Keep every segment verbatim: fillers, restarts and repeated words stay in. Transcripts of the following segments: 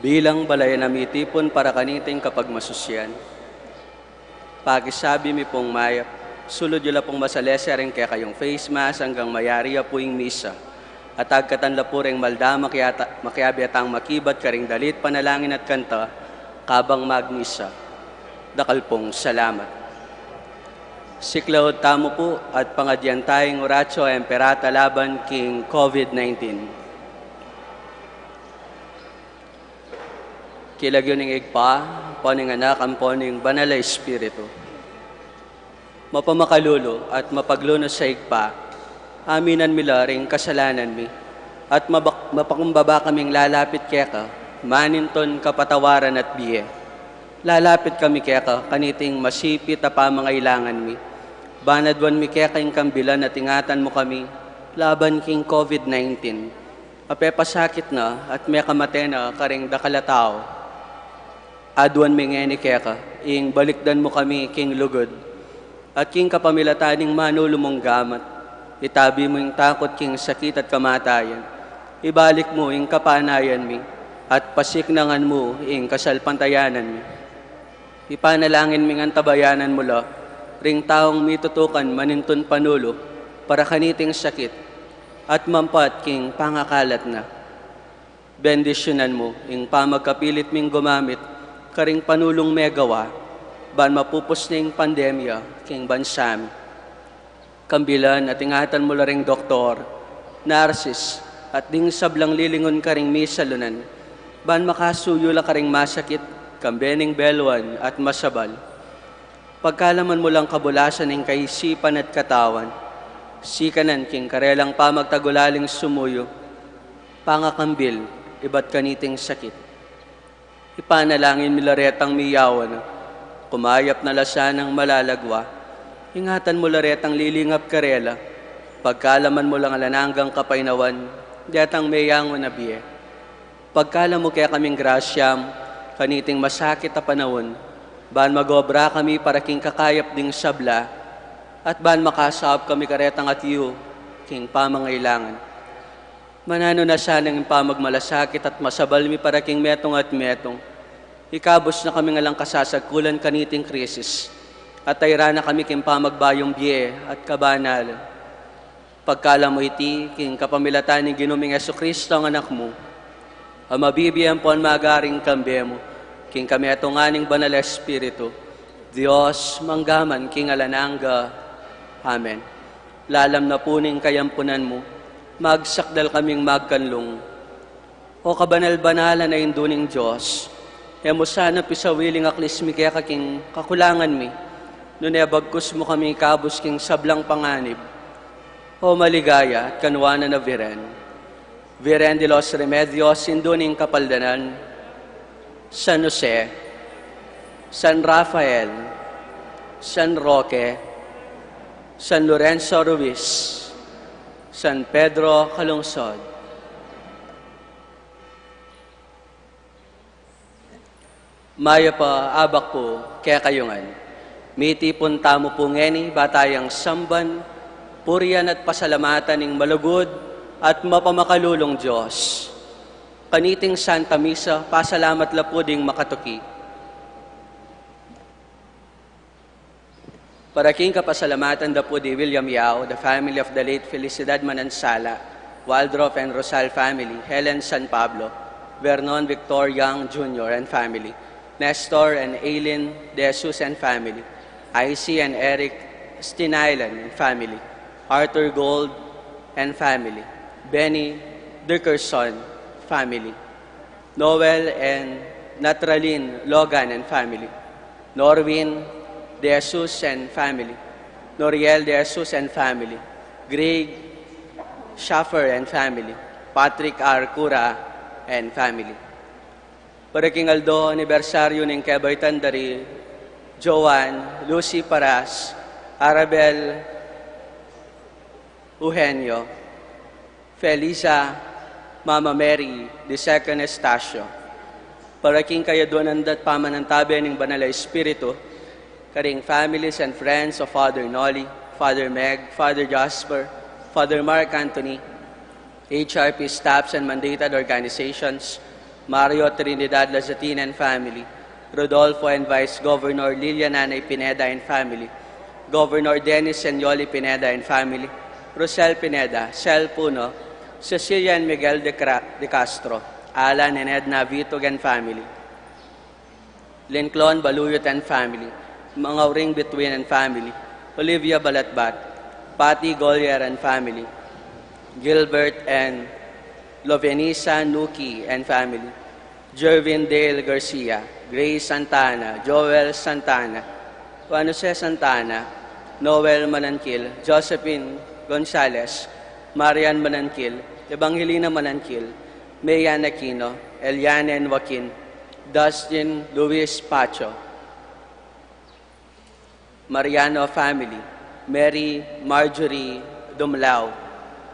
Bilang balayan a mitipun para kaniting kapagmasusian, pakisabi mi pung mayap, sulud yu la pung masalese ring kekayung face mask anggang mayari ya pu ing misa. At agkatan la pu ring malda makiata-, makiabe tang makibat karing dalit panalangin at kanta kabang magmisa. Dakal pung salamat. Siklaud tamu pu at pangadyan tayang Oratio Imperata laban king COVID nineteen. King lagyu ning Ibpa, ampo ning Anak, ampo ning Banal a Espiritu. Mapamakalulu at mapaglunus a Ibpa, aminan mi la ring kasalanan mi, at mabak-, mapakumbaba kaming lalapit keka, manintun kapatawaran at bie. Lalapit kami keka, kaniting masipit a pamangailangan mi. Ban aduan mi keka ing kambilan at ingatan mu kami, laban king COVID nineteen. A pepasakit na at mekamate na karing dakal a tau. Aduan mi ngeni keka, ing balikdan mu kami king lugud, at king kapamilatan ning manulu mung gamat, itabi mu ing takut king sakit at kamatayan, ibalik mu ing kapanayan mi, at pasiknangan mu ing kasalpantayanan mi. Ipanalangin ming antabayanan mu la ring taung mitutukan manintun panulu para kaniting sakit at mampat king pangakalat na. Bendisyunan mu ing pamagkapilit ming gumamit karing panulung megawa ban mapupus na ing pandemya king bansa mi. Kambilan at ingatan mu la ring doktor, narsis, at ding sablang lilingun karing misalunan, ban makasuyu la karing masakit, kambe ning beluan at masabal. Pagkalaman mu lang kabulasan ning kaisipan at katawan, sikanan king karelang pamagtagulaling sumuyu, pangakambil, ibat kaniting sakit. Ipanalangin mi la retang miyawan na, kumayap na la sanang malalagwa. Ingatan mu la retang lilingap karela, pagkalaman mu lang alang anggang kapaynawan, detang meyangu na bie. Pagkalam mu kekaming grasya, kaniting masakit a panaun, ban magobra kami para king kakayap ding sabla, at ban makasaup kami karetang atiu king pamangailangan. Mananu na sanang pamagmalasakit at masabal mi para king metung at metung. Ikabus na kami ngan lang kasasagkulan kaniting krisis, at ayran na kami king pamagbayung bie at kabanalan. Pagkalam mu iti, king kapamilatan ning Ginu ming Jesucristo a Anak mu, a mabibie ampon magari kambe mu, king kametungan ning Banal a Espiritu, Dios, mangga man king alang angga. Amen. Lalam na pu ning kayampunan mu, magsakdal kaming magkanlung. O kabanal-banalan a Indu ning Dios, e mu sana pisawiling aklis mi keka king kakulangan mi, nune bagkus mu kami ikabus king sablang panganib. O maligaya at kanuanan a Virgen, Virgen de los Remedios, Indu ning Kapaldanan, San Jose, San Rafael, San Roque, San Lorenzo Ruiz, San Pedro Calungsod. Mayap a abak pu kekayu ngan. Mitipun tamu pu ngeni, ba tayang samban, purian at pasalamatan ing malugud at mapamakalulung Dios. Kaniting Santa Misa, pasalamat la pu ding makatuki. Para king kapasalamatan da pu di William Yao, the family of the late Felicidad Manansala, Waldrop and Rosal family, Helen San Pablo, Vernon Victor Young Junior and family, Nestor and Aileen De Jesus and family, Icy and Eric Stenilan and family, Arthur Gold and family, Benny Dickerson family, Noel and Natralyn Logan and family, Norwin De Jesus and family, Noriel De Jesus and family, Greg Schaffer and family, Patrick R. Cura and family. Para king aldo anibersaryu ning kebaitan da ri Joan Lucy Paras, Arabel Eugenio, Felisa, Mama Mary, the second Estacio. Para king kayaduanan da't pamanantabe ning Banal a Espiritu, karing families and friends of Father Nolly, Father Meg, Father Jasper, Father Mark Anthony, H R P staffs and mandated organizations, Mario Trinidad Lazatina and family, Rodolfo and Vice Governor Lilia Nanay Pineda and family, Governor Dennis and Yoli Pineda and family, Rosel Pineda, Sel Puno, Cecilia and Miguel de, Cra- de Castro, Alan and Edna Vitug and family, Linclon Baluyot and family, Mangauring Bituin and family, Olivia Balatbat, Patty Golier and family, Gilbert and Lovenisa Nuki and family, Jervin Dale Garcia, Grace Santana, Joel Santana, Juan Jose Santana, Noel Mananquil, Josephine Gonzalez, Marian Mananquil, Evangelina Mananquil, Mayan Aquino, Eliane and Joaquin, Dustin Luis Pacho, Mariano family, Mary Marjorie Dumlao,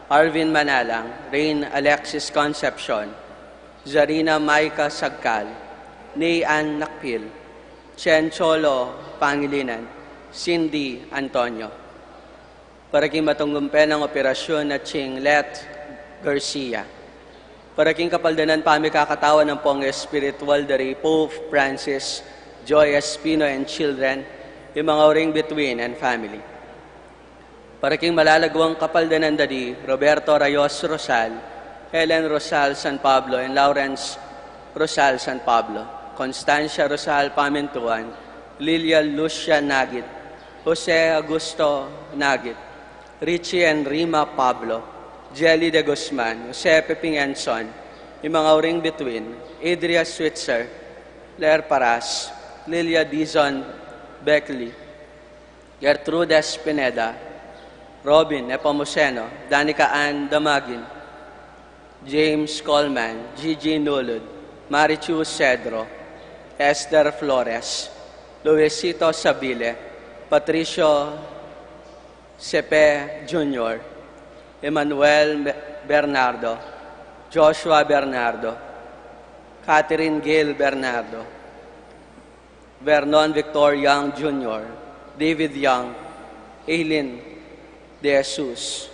Arvin Manalang, Rain Alexis Concepcion, Zarina Maika Sagkal, Nay Ann Nakpil, Chen Cholo Pangilinan, Cindy Antonio. Para king matungumpe nang operasyon at Chinglet Garcia. Para king kapaldanan pamikakatawan ampong espiritual dari Pope Francis, Joy Espino and children, Mangauring Bituin and family. Para king malalaguang kapaldanan dari Roberto Rayos Rosal, Helen Rosal San Pablo and Lawrence Rosal San Pablo, Constancia Rosal Pamintuan, Lilia Lucia Nagit, Jose Augusto Nagit, Richie and Rima Pablo, Jelly de Guzman, Jose Peping Enson, Mangauring Bituin, Adria Switzer, Ler Paras, Lilia Dizon Beckley, Gertrudes Pineda, Robin Nepomuceno, Danica Ann Damagin, James Coleman, Gigi Nulud, Marichu Cedro, Esther Flores, Luisito Sabile, Patricio Sepe Junior, Emmanuel Be- Bernardo, Joshua Bernardo, Catherine Gail Bernardo, Vernon Victor Young Junior, David Young, Aileen De Jesus,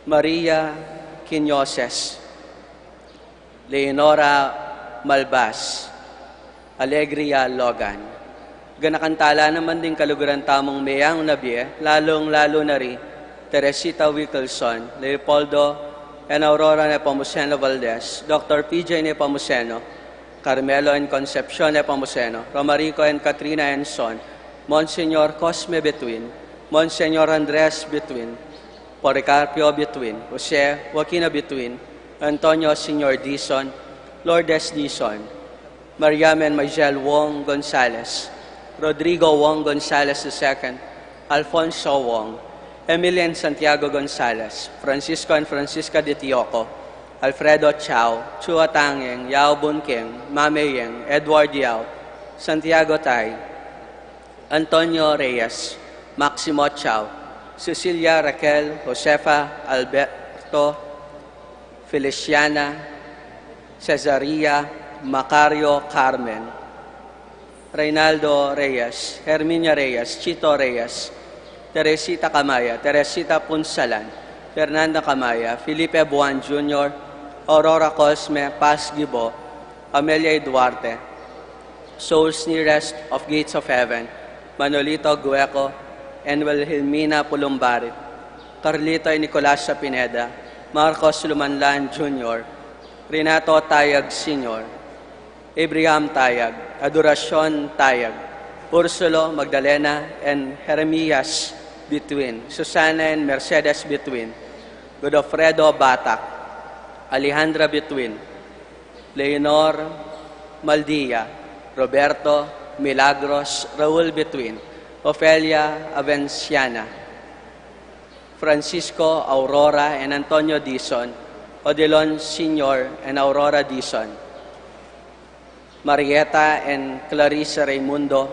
Maria Quinoces, Leonora Malbas, Alegria Logan. Ganakan tala naman ding kaluguran tamung meyang na bie, lalung-lalu na ri Teresita Wickelson, Leopoldo and Aurora Nepomuceno Valdez, Doctor P J Nepomuceno, Carmelo and Concepcion Nepomuceno, Romarico and Katrina Enson, Monsignor Cosme Bituin, Monsignor Andres Bituin, Policarpio Bituin, Jose Joaquino Bituin, Antonio Senior Dizon, Lourdes Dizon, Mariam and Maisel Wong Gonzalez, Rodrigo Wong Gonzalez the second, Alfonso Wong, Emilian Santiago Gonzalez, Francisco and Francisca de Tioco, Alfredo Chao, Chua Tangeng, Yao Bunkeng, Mame Yeng, Edward Yao, Santiago Tai, Antonio Reyes, Maximo Chao, Cecilia Raquel, Josefa Alberto, Feliciana, Cesaria, Macario Carmen, Reynaldo Reyes, Herminia Reyes, Chito Reyes, Teresita Camaya, Teresita Punsalan, Fernanda Camaya, Felipe Buan Junior, Aurora Cosme, Paz Gibo, Amelia Duarte, Souls Nearest of Gates of Heaven, Manolito Gueco, and Wilhelmina Pulumbarit, Carlito and Nicolas Pineda, Marcos Lumanlan Junior, Renato Tayag Senior, Abraham Tayag, Adoracion Tayag, Ursulo Magdalena and Jeremias Bituin, Susana and Mercedes Bituin, Godofredo Batac, Alejandra Bituin, Leonor Maldia, Roberto Milagros, Raul Bituin, Ofelia Avenciana, Francisco Aurora and Antonio Dizon, Odilon Senior and Aurora Dizon, Marieta and Clarissa Raimundo,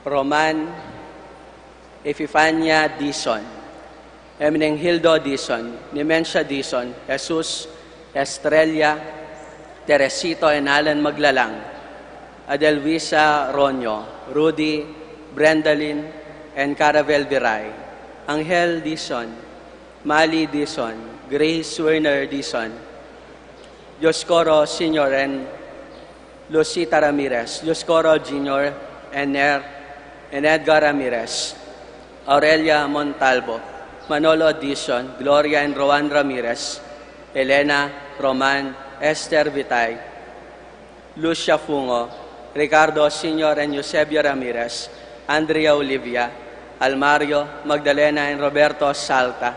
Roman Epifania Dizon, Emenengildo Dizon, Nemencia Dizon, Jesus Estrella, Teresito and Alan Maglalang, Adelvisa Ronyo, Rudy, Brendalyn, and Caravel Viray, Angel Dizon, Mali Dizon, Grace Werner Dizon, Dioscoro Senior and Lucita Ramirez, Dioscoro Junior and Er-, and Edgar Ramirez, Aurelia Montalvo, Manolo Dizon, Gloria and Rowan Ramirez, Elena, Roman, Esther Vitay, Lucia Fungo, Ricardo Senior and Eusebio Ramirez, Andrea Olivia, Almario, Magdalena and Roberto Salta,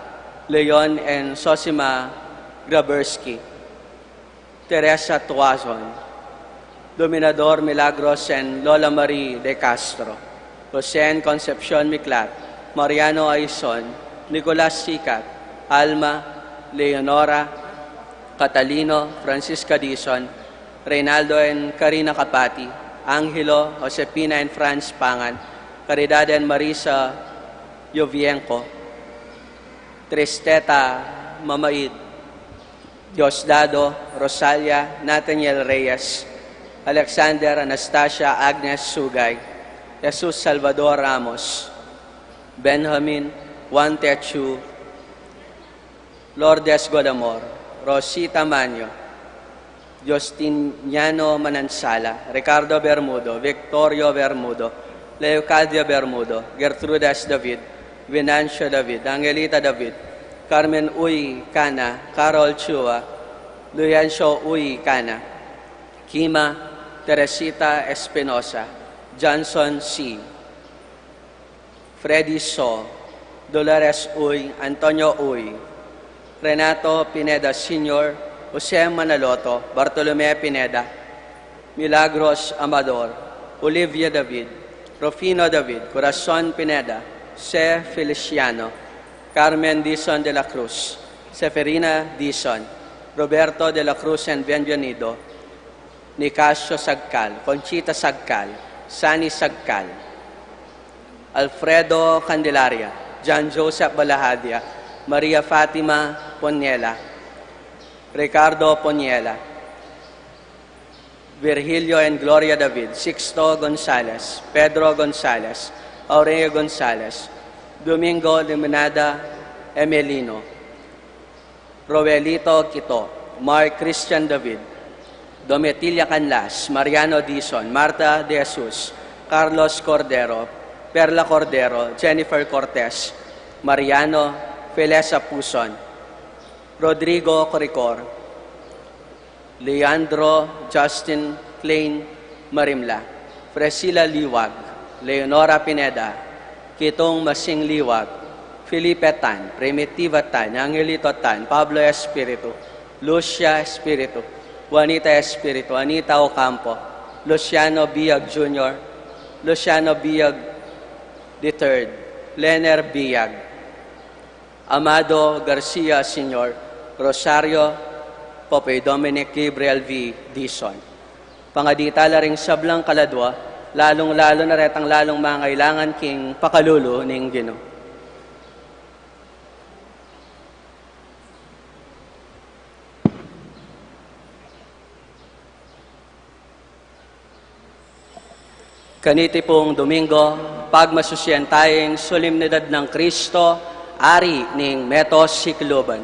Leon and Sosima Graberski, Teresa Tuazon, Dominador Milagros and Lola Marie de Castro, Jose and Concepcion Miklat, Mariano Aison, Nicolas Sikat, Alma, Leonora, Catalino, Francisca Dizon, Reynaldo and Karina Capati, Angelo, Josefina and Franz Pangan, Caridad and Marisa Yovienco, Tristeta Mamaid, Diosdado, Rosalia, Nathaniel Reyes, Alexander, Anastasia, Agnes Sugay, Jesus Salvador Ramos, Benjamin, Juan Techu, Lourdes Godamor, Rosita Manyo, Justiniano Manansala, Ricardo Bermudo, Victorio Bermudo, Leocadia Bermudo, Gertrudes David, Venancio David, Angelita David, Carmen Uy Cana, Carol Chua, Luyancio Uy Cana, Kima, Teresita Espinosa, Johnson C. Freddy So, Dolores Uy, Antonio Uy, Renato Pineda Senior, Jose Manaloto, Bartolome Pineda, Milagros Amador, Olivia David, Rufino David, Corazon Pineda, Se Feliciano, Carmen Dizon de la Cruz, Seferina Dizon, Roberto de la Cruz and Bienvenido, Nicasio Sagcal, Conchita Sagcal, Sani Sagcal, Alfredo Candelaria, John Joseph Balahadia, Maria Fatima Poniela, Ricardo Poniela, Virgilio and Gloria David, Sixto Gonzales, Pedro Gonzales, Aurelio Gonzales, Domingo Limonada Emelino, Roelito Quito, Mark Christian David, Domitila Canlas, Mariano Dizon, Martha De Jesus, Carlos Cordero, Perla Cordero, Jennifer Cortez, Mariano Felesa Puson, Rodrigo Coricor, Leandro Justin Klein Marimla, Fresila Liwag, Leonora Pineda, Kitong Masing Liwag, Felipe Tan, Primitiva Tan, Angelito Tan, Pablo Espiritu, Lucia Espiritu, Juanita Espiritu, Anita Ocampo, Luciano Biag Junior, Luciano Biag the third, Lener Biag, Amado Garcia Senior, Rosario Popoy, Dominic Gabriel V. Dizon. Pangadi tala ring sablang kaladua, lalung-lalu na retang lalung mangailangan king pakalulu ning Ginu. Kaniti pung Domingo, pagmasusian taya ing solemnidad nang Kristo, Ari ning Meto Sikluban.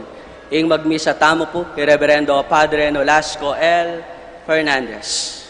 Ing magmisa tamu pu, i Reverendo Padre Nolasco L. Fernandez.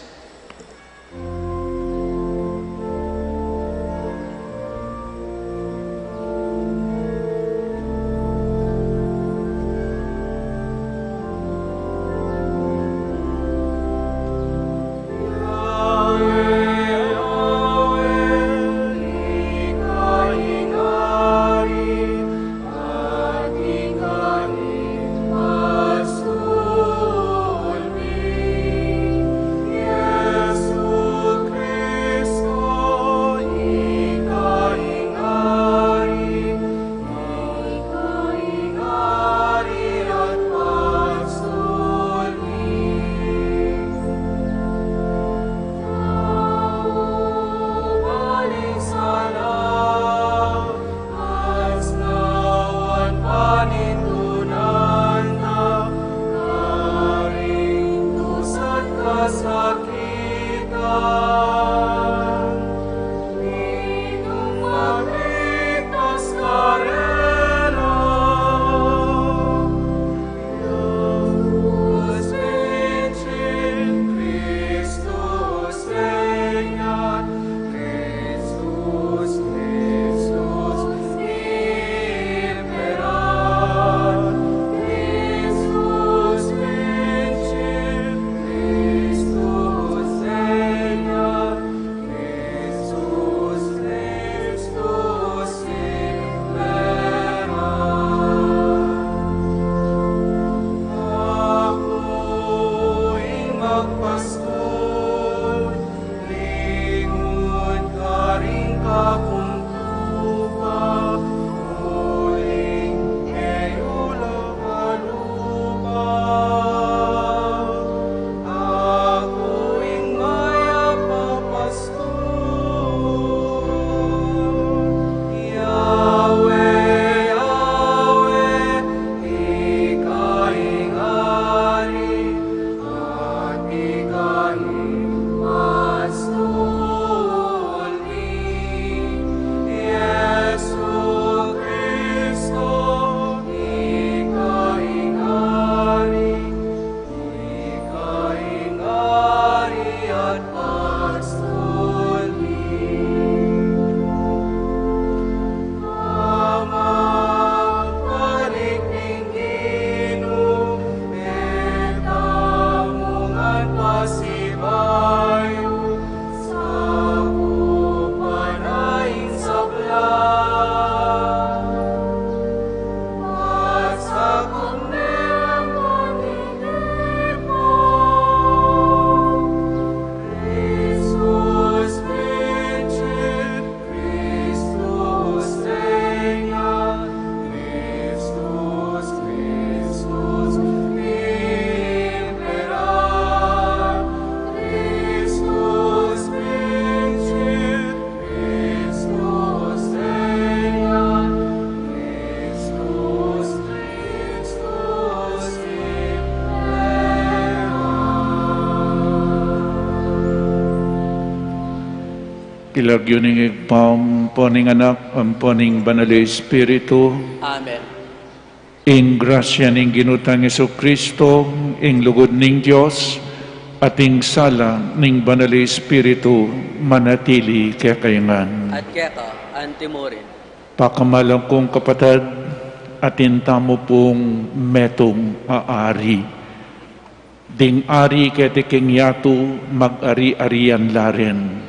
King lagyu ning Ibpa, ampo ning Anak, ampo ning Banal a Espiritu. Amen. Ing grasya ning Ginu tang Jesucristo, ing lugud ning Dios, at ing sala ning Banal a Espiritu, manatili kekayu ngan. At keka antimurin. Pakamalan kung kapatad, atin tamu pung metung a ari. Ding ari keti king yatu, mag-ari-arian la rin.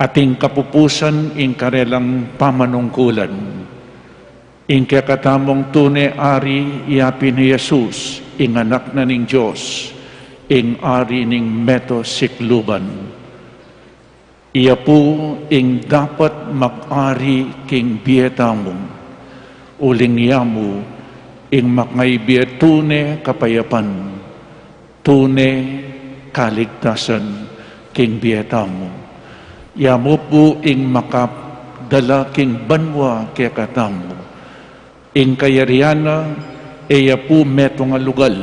Atin kapupusan ing karelang pamanungkulan. Ing kekatamung tune ari, ya pin i Jesus, ing Anak na ning Dios, ing Ari ning metung sikluban. Iya pu ing dapat mag-ari king bie tamu. Uling iya mu ing makaibie tune kapayapan, tune kaligtasan king bie tamu. Iya mu pu ing makadala king banua kekatamu. Ing kayarian na, e ya pu metung a lugal.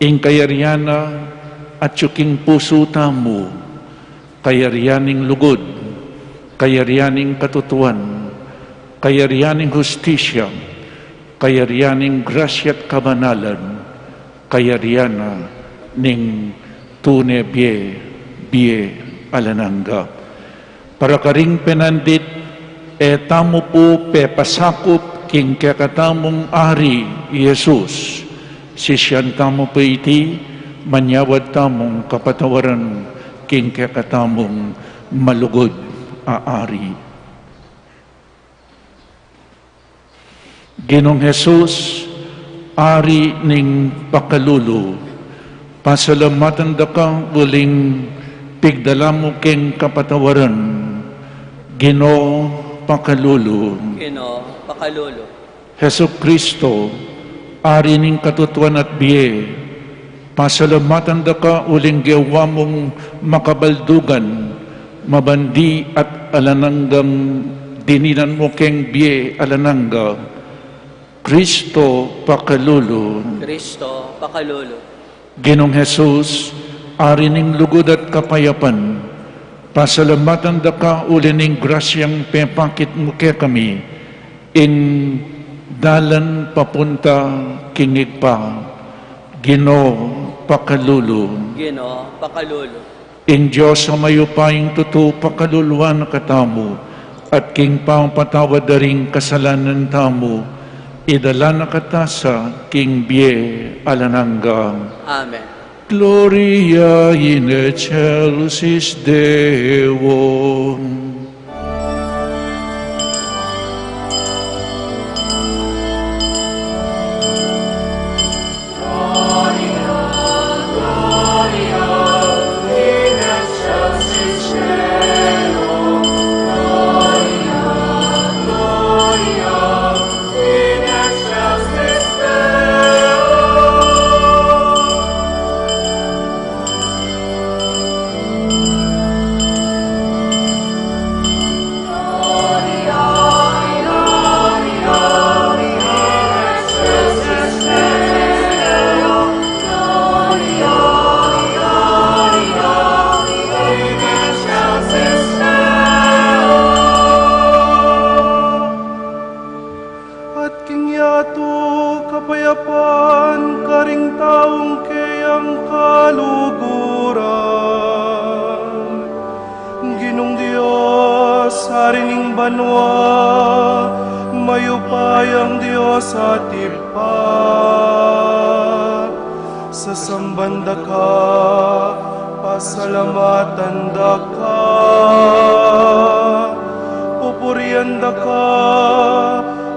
Ing kayarian na, atyu king pusu tamu, kayarian ning lugud, kayarian ning katutuan, kayarian ning hustisya, kayarian ning grasya at kabanalan, kayarian na ning tune bie, bie alang angga. Para karing penandit, e tamu pu pepasakup king kekatamung Ari, i Jesus. Sisian tamu pu iti, manyawad tamung kapatawaran king kekatamung malugud a Ari. Ginung Jesus, Ari ning pakalulu, pasalamatan da ka uling pigdala mu keng kapatawaran. Ginu, pakalulu. Ginu, pakalulu. Jesucristo, Ari ning katutuan at bie, pasalamatan da ka uling gewa mung makabaldugan, mabandi at alang anggang dininan mu keng bie alang angga. Cristo, pakalulu. Cristo, pakalulu. Ginung Jesus, Ari ning lugud at kapayapan, pasalamatan da ka uli ning grasyang pepakit mu kekami, ing dalan papunta king Ibpa. Ginu, pakalulu. Ginu, pakalulu. Ing Dios a mayupayang tutu pakaluluan na katamu, at king pamapatawad da ring kasalanan tamu, idala na kata sa king bie alang angga. Amen. Gloria in excelsis Deo. At king yatu kapayapan karing taung keyang kaluguran. Ginung Dios, Ari ning banua, mayupayang Dios at Ibpa, sasamban da ka, pasalamatan da ka, pupurian da ka,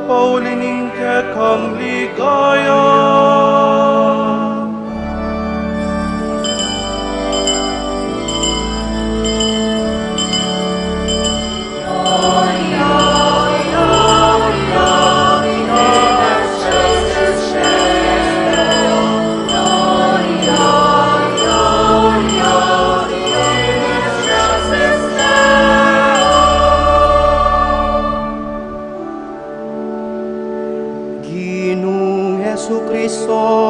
pauli ning kekang ligaya. Ginung Jesucristo,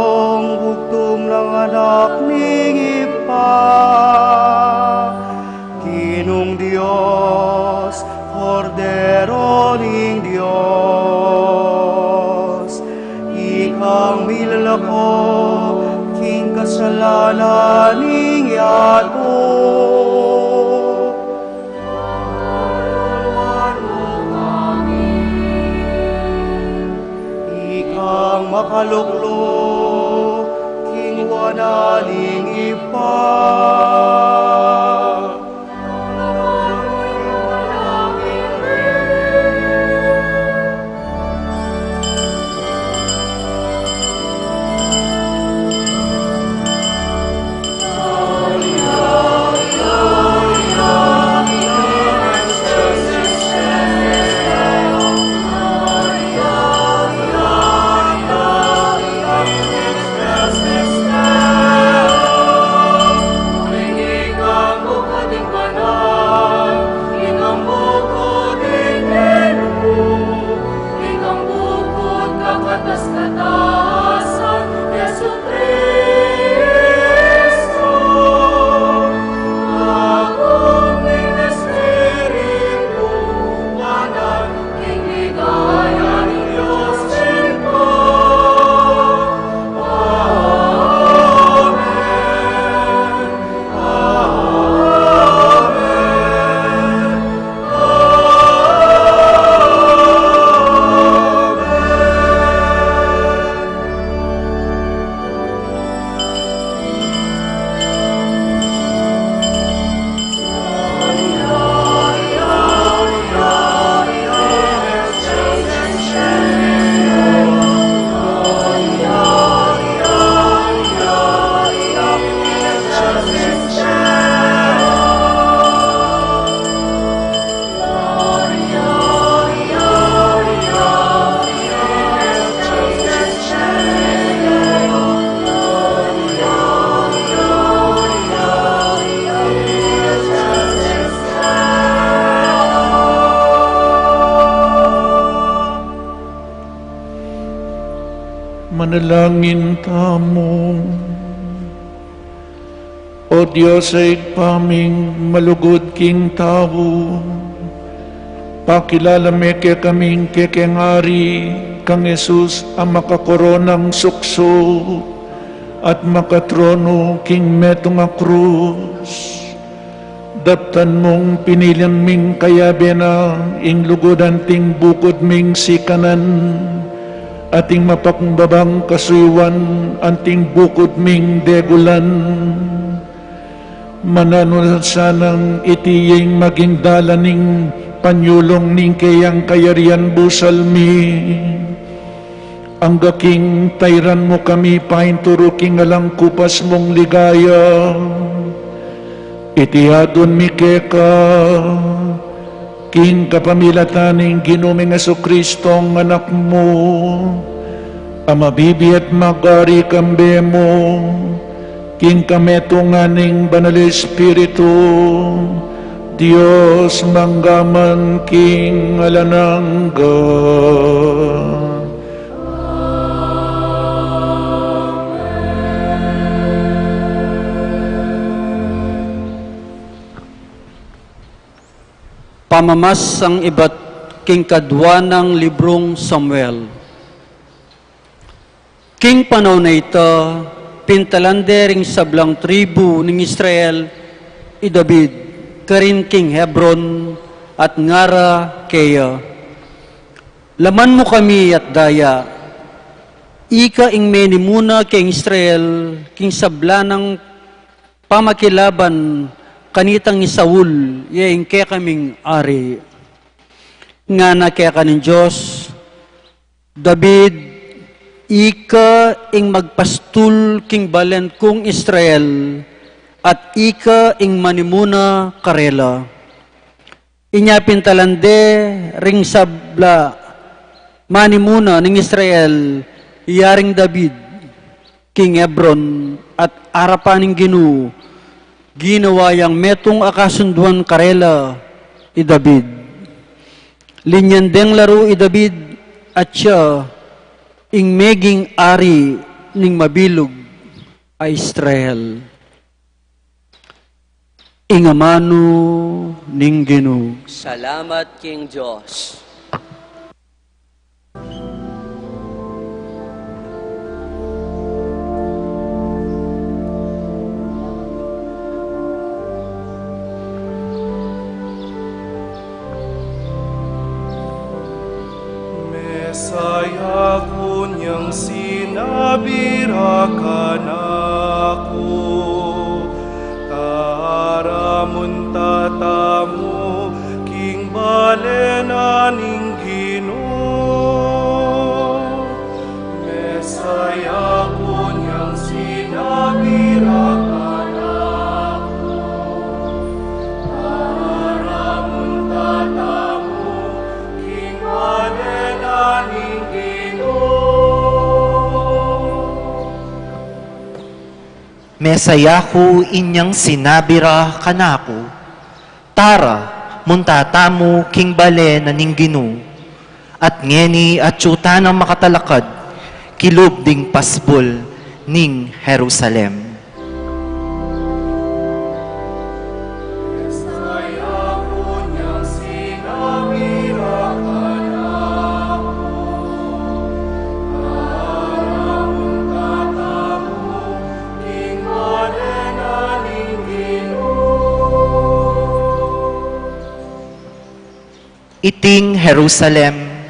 Ananing yatu. Ikang makaluklu king wanan ning Ibpa. Manalangin tamu. O Dios, a Ibpa ming malugud king tau, pakilala me kekaming kekeng Ari, kang Jesus a makakoronang suksuk at makatronu king metung a krus. Daptan mung pinilan ming kayabe na ing lugud anting bukud ming sikanan, at ing mapakumbabang kasuyuan anting bukud ming degulan. Mananu na sanang iti ing maging dalan ning panyulung ning keyang kayarian busal mi. Angga king tairan mu kami painturu king alang kupas mung ligaya. Iti adwan mi keka, king kapamilatan ning Ginu ming Jesucristo, a Anak mu, a mabibie at mag-ari kambe mu, king kametungan ning Banal Espiritu, Dios mangga man king alang angga. Pamamasang ibat king kadwa nang librung Samuel. King panaun a ita, pintalan de ring sablang tribu ning Israel i David karin king Hebron, at ngara keya, "Laman mu kami at daya. Ika ing menimuna king Israel, king sabla nang pamakilaban kanitang i Saul, ya ing kekaming ari." Ngana keka ning Dios, "David, ika ing magpastul king balen kung Israel, at ika ing manimuna karela." Inya pintalan de ring sabla manimuna ning Israel, yaring David, king Hebron, at arapan ning Ginu, ginawa yang metung a kasunduan karela i David. Linyan deng laru i David, atya ing meging ari ning mabilug a Israel. Ing amanu ning Ginu. Salamat king Dios. Sinabi ra kanaku, tara munta tamu king bale na ning Ginu. Mesaya kunyang sinabi ra kanaku, tara munta tamu king bale na ning Ginu. Mesaya ku inyang sinabi ra kanaku, tara, munta tamu king bale na ning Ginu. At ngeni atyu tanang makatalakad kilub ding pasbul ning Jerusalem. Iting Jerusalem,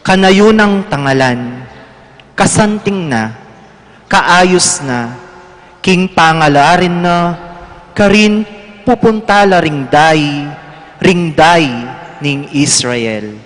kanayu nang tangalan, kasanting na, kaayus na, king pangalarin na, karin pupunta la ring dayi, ring dayi ning Israel.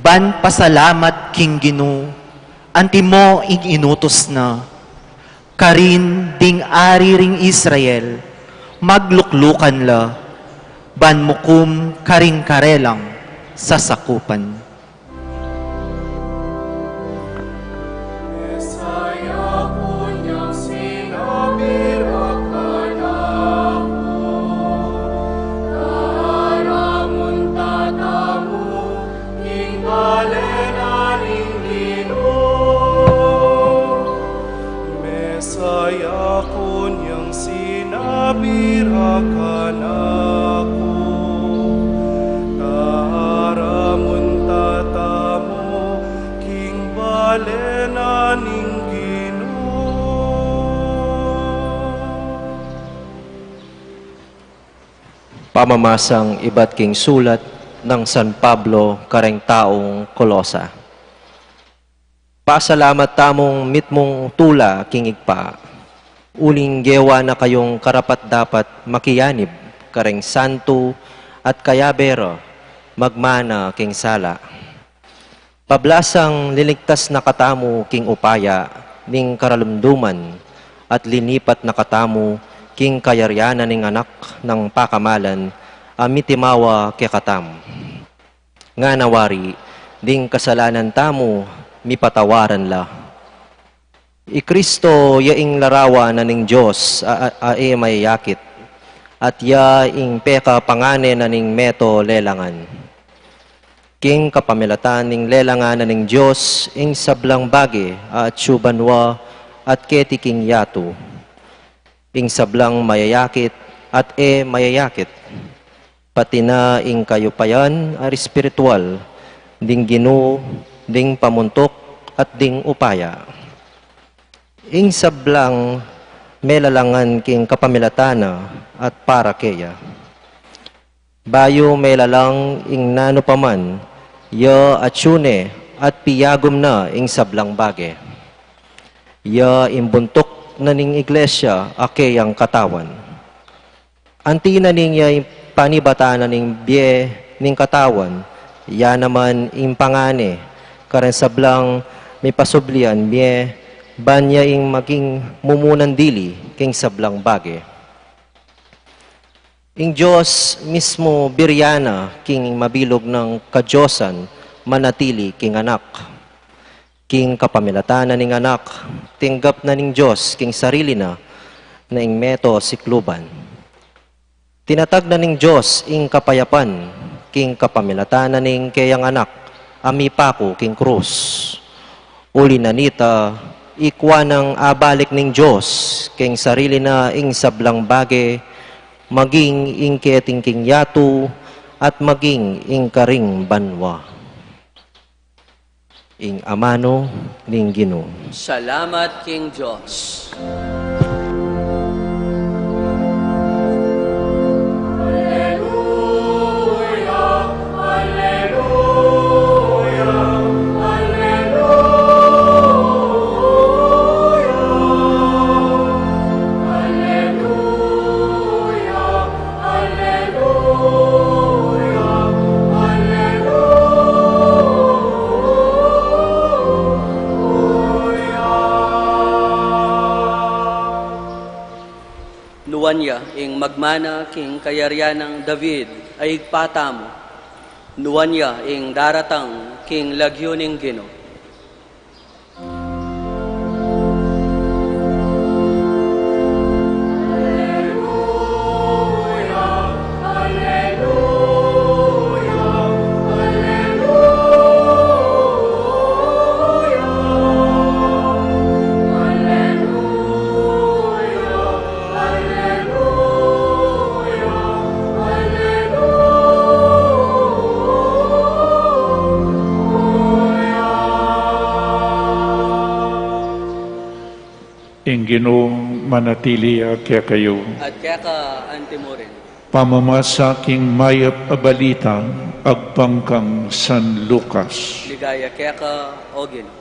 Ban pasalamat king Ginu, antimo ing inutus na, karin ding ari ring Israel, magluklukan la, ban mukum karing karelang sasakupan. Mesaya kunyang sinabi ra kanaku, tara munta tamu king bale na ning Ginu. Pamamasang ibat king sulat nang San Pablo kareng taung Kolosa. Pasalamat tamung mitmung tula king Ibpa, uling gewa na kayung karapat-dapat makianib kareng santu at kayabe ra magmana king sala. Pablasang linigtas na katamu king upaya ning karalumduman at linipat na katamu king kayarian na ning Anak nang pakamalan a mitimawa kekatamu. Ngana wari, ding kasalanan tamu mipatawaran la. I Kristo ya ing larawan na ning Dios a, a, a e mayayakit, at ya ing pekapangane na ning meto lelangan. King kapamilatan ning lelangan na ning Dios ing sablang bage a atyu banua at keti king yatu. Ing sablang mayayakit at e mayayakit, pati na ing kayupayan a espiritual, ding Ginu, ding pamuntuk at ding upaya. Ing sablang melalangan king kapamilatan na at para keya. Bayu melalang ing nanu pa man, ya atyu ne at piyagum na ing sablang bage. Ya ing buntuk na ning iglesia a keyang katawan. Anti na ning ya ing panibatan na ning bie ning katawan, ya naman ing pangane kareng sablang mipasublian mie, ban ya ing maging mumunan dili king sablang bage. Ing Dios mismu birian na king mabilug nang kadiosan manatili king Anak. King kapamilatan na ning Anak, tinggap na ning Dios king sarili na, na ing meto sikluban. Tinatag na ning Dios ing kapayapan king kapamilatan na ning keyang Anak a mipaku king krus. Uli na nita, ikua nang abalik ning Dios king sarili na ing sablang bage, maging ing keting king yatu, at maging ing karing banua. Ing amanu ning Ginu. Salamat king Dios. Nuan ya ing magmana king kayarian nang David a Ibpa tamu. Nuan ya ing daratang king lagyu ning Ginu. Ing Ginu manatili ya kekayu. At keka antimurin. Pamamasa king mayap a balita agpang kang San Lucas. Ligaya keka, O Ginu.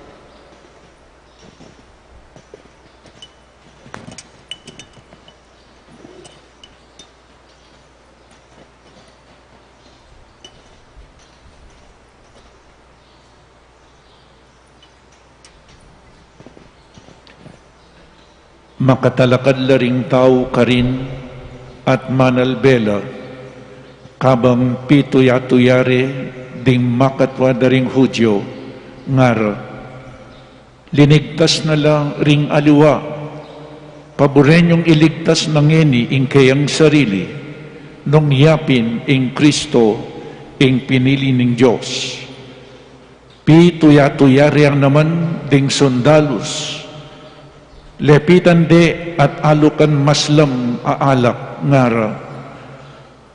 Makatalakad la ring tau karin at manalbe la, kabang pituya-tuya re ding makatua da ring Judio, ngara, linigtas na la ring aliwa. Paburen yung iligtas na ngeni ing keyang sarili, nung ya pin ing Kristo, ing pinili ning Dios. Pituya-tuya re naman ding sundalus, lepitan de at alukan maslam a alak, ngara,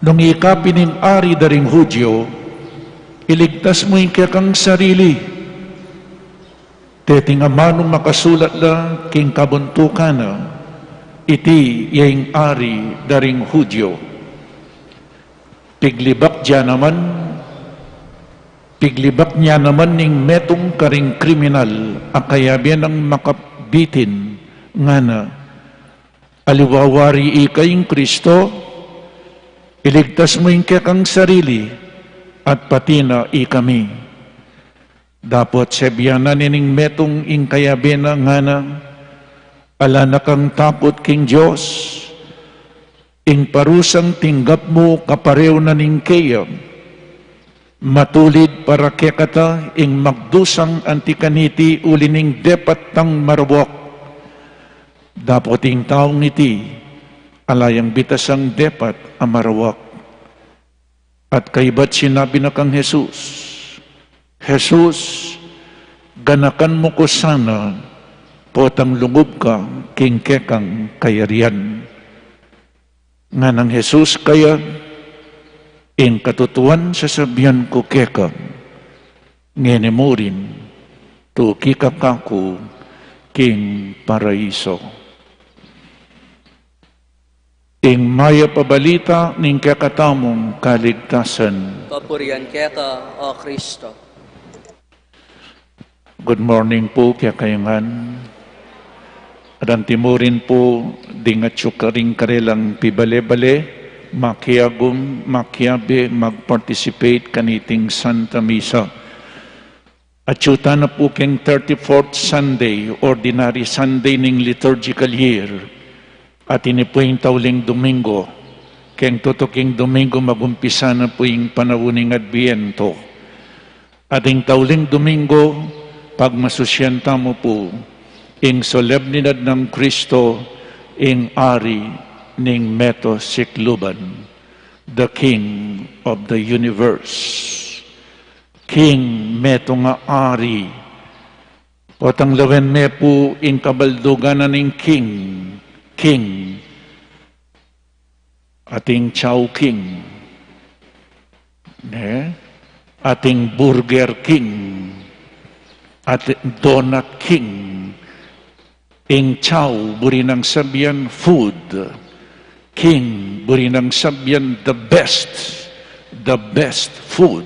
nung ika pin ing ari da ring Judio, iligtas mu ing kekang sarili. Deti ngan amanung makasulat la king kabuntukan na, iti ya ing ari da ring Judio. Piglibak dia naman, piglibak nia naman ning metung karing kriminal a kayabe nang makabitin, ngana, aliwa wari ika ing Kristo, iligtas mu ing kekang sarili at pati na ikami. Dapot sebian na ne ning metung ing kayabe na, ngana, ala na kang takut king Dios. Ing parusang tinggap mu kapareu na ning keya. Matulid para kekata ing magdusang anti kaniti uli ning depat tang marawak. Dapot ing taung iti, ala yang bitasang depat a marawak. At kaybat sinabi na kang Jesus, "Jesus, ganakan mu ku sana, potang lungub ka king kekang kayarian." Nganang Jesus kaya, "Ing katutuan sasabian ku keka, ngeni mu rin tuki ka kaku king paraiso." Ing mayap a balita ning kekatamung kaligtasan. Kapurian keka, O Kristo. Good morning pu kekayu ngan. At antimurin pu ding atyu karing karelang pibale-bale, makiagum, makiabe, mag-participate kaniting Santa Misa. Atyu tana pu keng thirty-fourth Sunday, Ordinary Sunday ning liturgical year. At ini pu ing tauling Domingo, keng tutuking Domingo magumpisa na pu ing panaun ning Adbiento. At ing tauling Domingo, pagmasusian tamu pu ing solemnidad nang Kristo, ing Ari ning meto sikluban, the King of the universe. King, metung a ari. Potang lawen me pu ing kabaldugan na ning King, King. Ating Chowking. Ne? Ating Burger King, ating Donut King. Ing Chow, buri nang sabian food. King, buri nang sabian the best, the best food.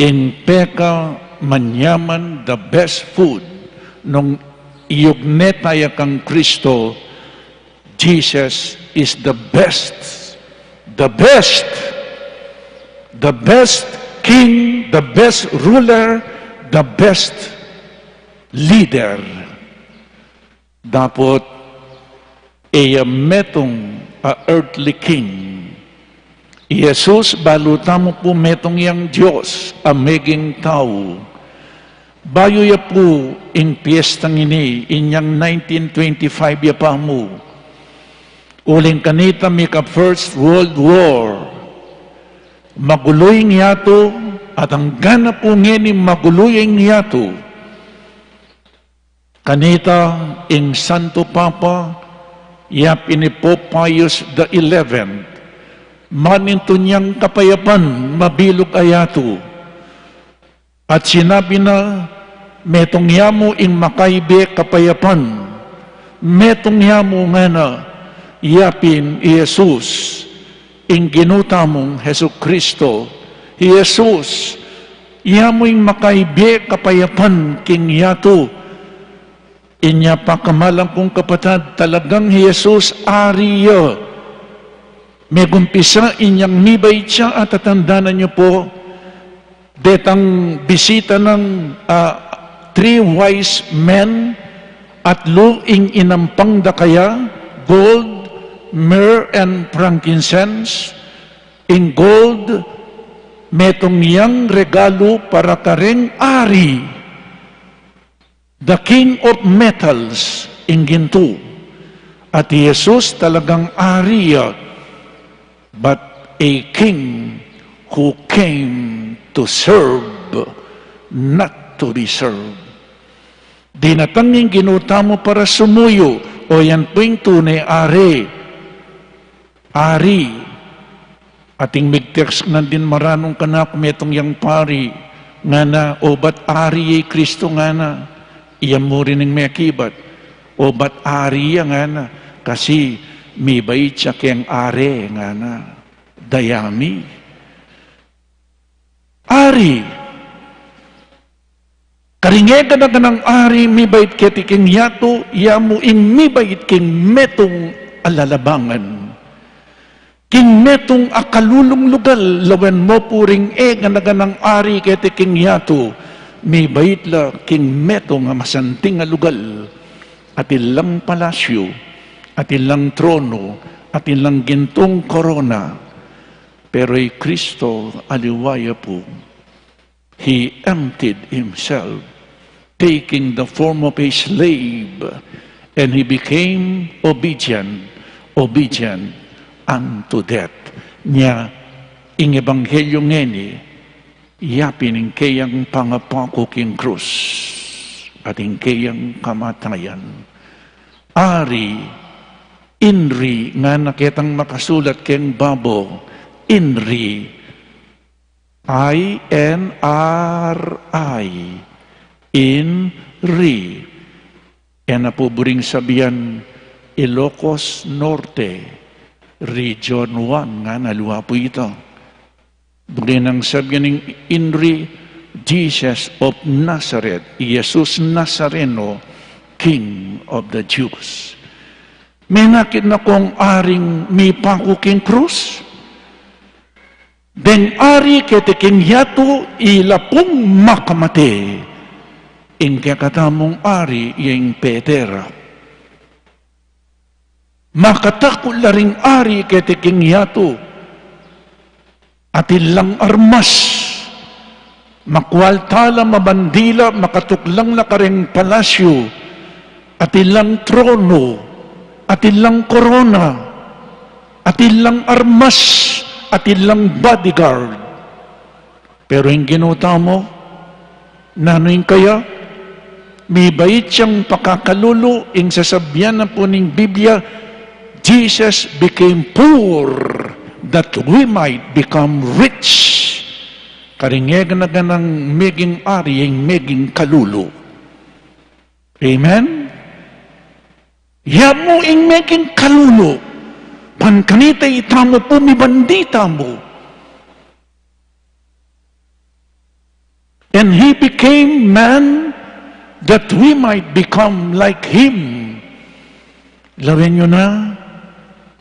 Ing peka manyaman, the best food. Nung iyugne taya kang Kristo, Jesus is the best, the best, the best king, the best ruler, the best leader. Dapot e ya metung a earthly king. I Jesus, balu tamu pu metung yang Dios a meging tau. Bayu ya pu ing piestang ini, inyang nineteen twenty-five ya pa mu. Uling kanita mika First World War. Magulu ing yatu, at anggang na pu ngeni magulu ing yatu. Kanita ing Santo Papa, yapin i Pope Pius the eleventh, manintun yang kapayapan mabilug a yatu. At sinabi na, metung ya mu ing makaibe kapayapan, metung ya mu ngana, yapin i Jesus, ing Ginu tamung Jesucristo, i Jesus, ya mu ing makaibe kapayapan king yatu. Inya pakamalan kung kapatad, talagang i Jesus ari ya. Megumpisa inyang mibait ya at tatandanan yu pu, detang bisita nang, ah, three wise men, atlu ing inampang da kaya, gold, myrrh, and frankincense. Ing gold, metung yang regalu para kareng ari. The king of metals, ing gintu. At i Jesus talagang ari ya, but a king who came to serve, not to be served. Dinatang ing Ginu tamu para sumuyu, o yan pu ing tune ari. Ari. Ating mig-text nandin maranung kanaku, metung yang pari, ngana, obat ari ya i Kristo, ngana. Iya mu rin ing mekibat, obat ari ya, ngana. Kasi mibait ya keng ari, ngana. Dayami. Ari. Karing e gana-ganang ari mibait keti king yatu, ya mu ing mibait king metung a lalabangan. King metung a kalulung lugal, lawen mu pu ring e gana-ganang ari keti king yatu, mibait la king metung a masanting a lugal. Atin lang palasyu, atin lang trono, atin lang gintung korona. Pero i Kristo, aliwa ya pu. He emptied himself, taking the form of a slave, and he became obedient, obedient unto death. Nya, ing ebanghelyo ngeni, yapin ing keyang pangapaku king krus, at ing keyang kamatayan. Ari, inri, ngana ketang makasulat keng babo, inri, I N R I, inri. E na pu buring sabian Ilocos Norte, Region one, ngana, aliwa pu ita. Buri nang sabian ing inri, Jesus of Nazareth, Jesus Nazareno, King of the Jews. Menakit na kong aring mipaku king krus? Deng ari keti king yatu, ila pung makamate. Ing kekatamung ari, ya ing petera. Makatakut la ring ari keti king yatu. Atin lang armas. Makualta la, mabandi la, makatuklang la kareng palasyu. Atin lang trono, atin lang korona, atin lang armas, atin lang bodyguard. Pero ing Ginu tamu, nanu ing kaya? Mibait yang pakakalulu, ing sasabian na pu ning Biblia, Jesus became poor that we might become rich. Karing e gana-ganang meging ari, ing meging kalulu. Amen? Ya mu ing meging kalulu. Ban kanita itamu pu mibandi tamu. And he became man that we might become like him. Lawen yu na,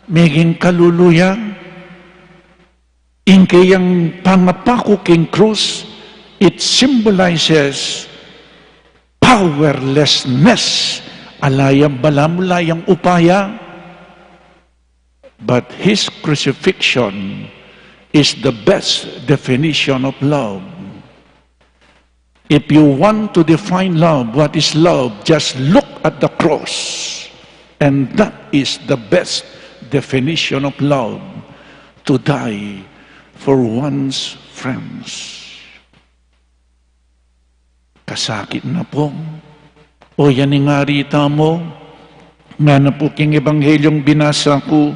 meging kalulu ya. Ing keyang pangapaku king krus, it symbolizes powerlessness. Ala yang balamu, ala yang upaya. But his crucifixion is the best definition of love. If you want to define love, what is love? Just look at the cross. And that is the best definition of love, to die for one's friends. Kasakit na pu. O yan ing ari tamu. Ngana pu king ebanghelyung binasa ku,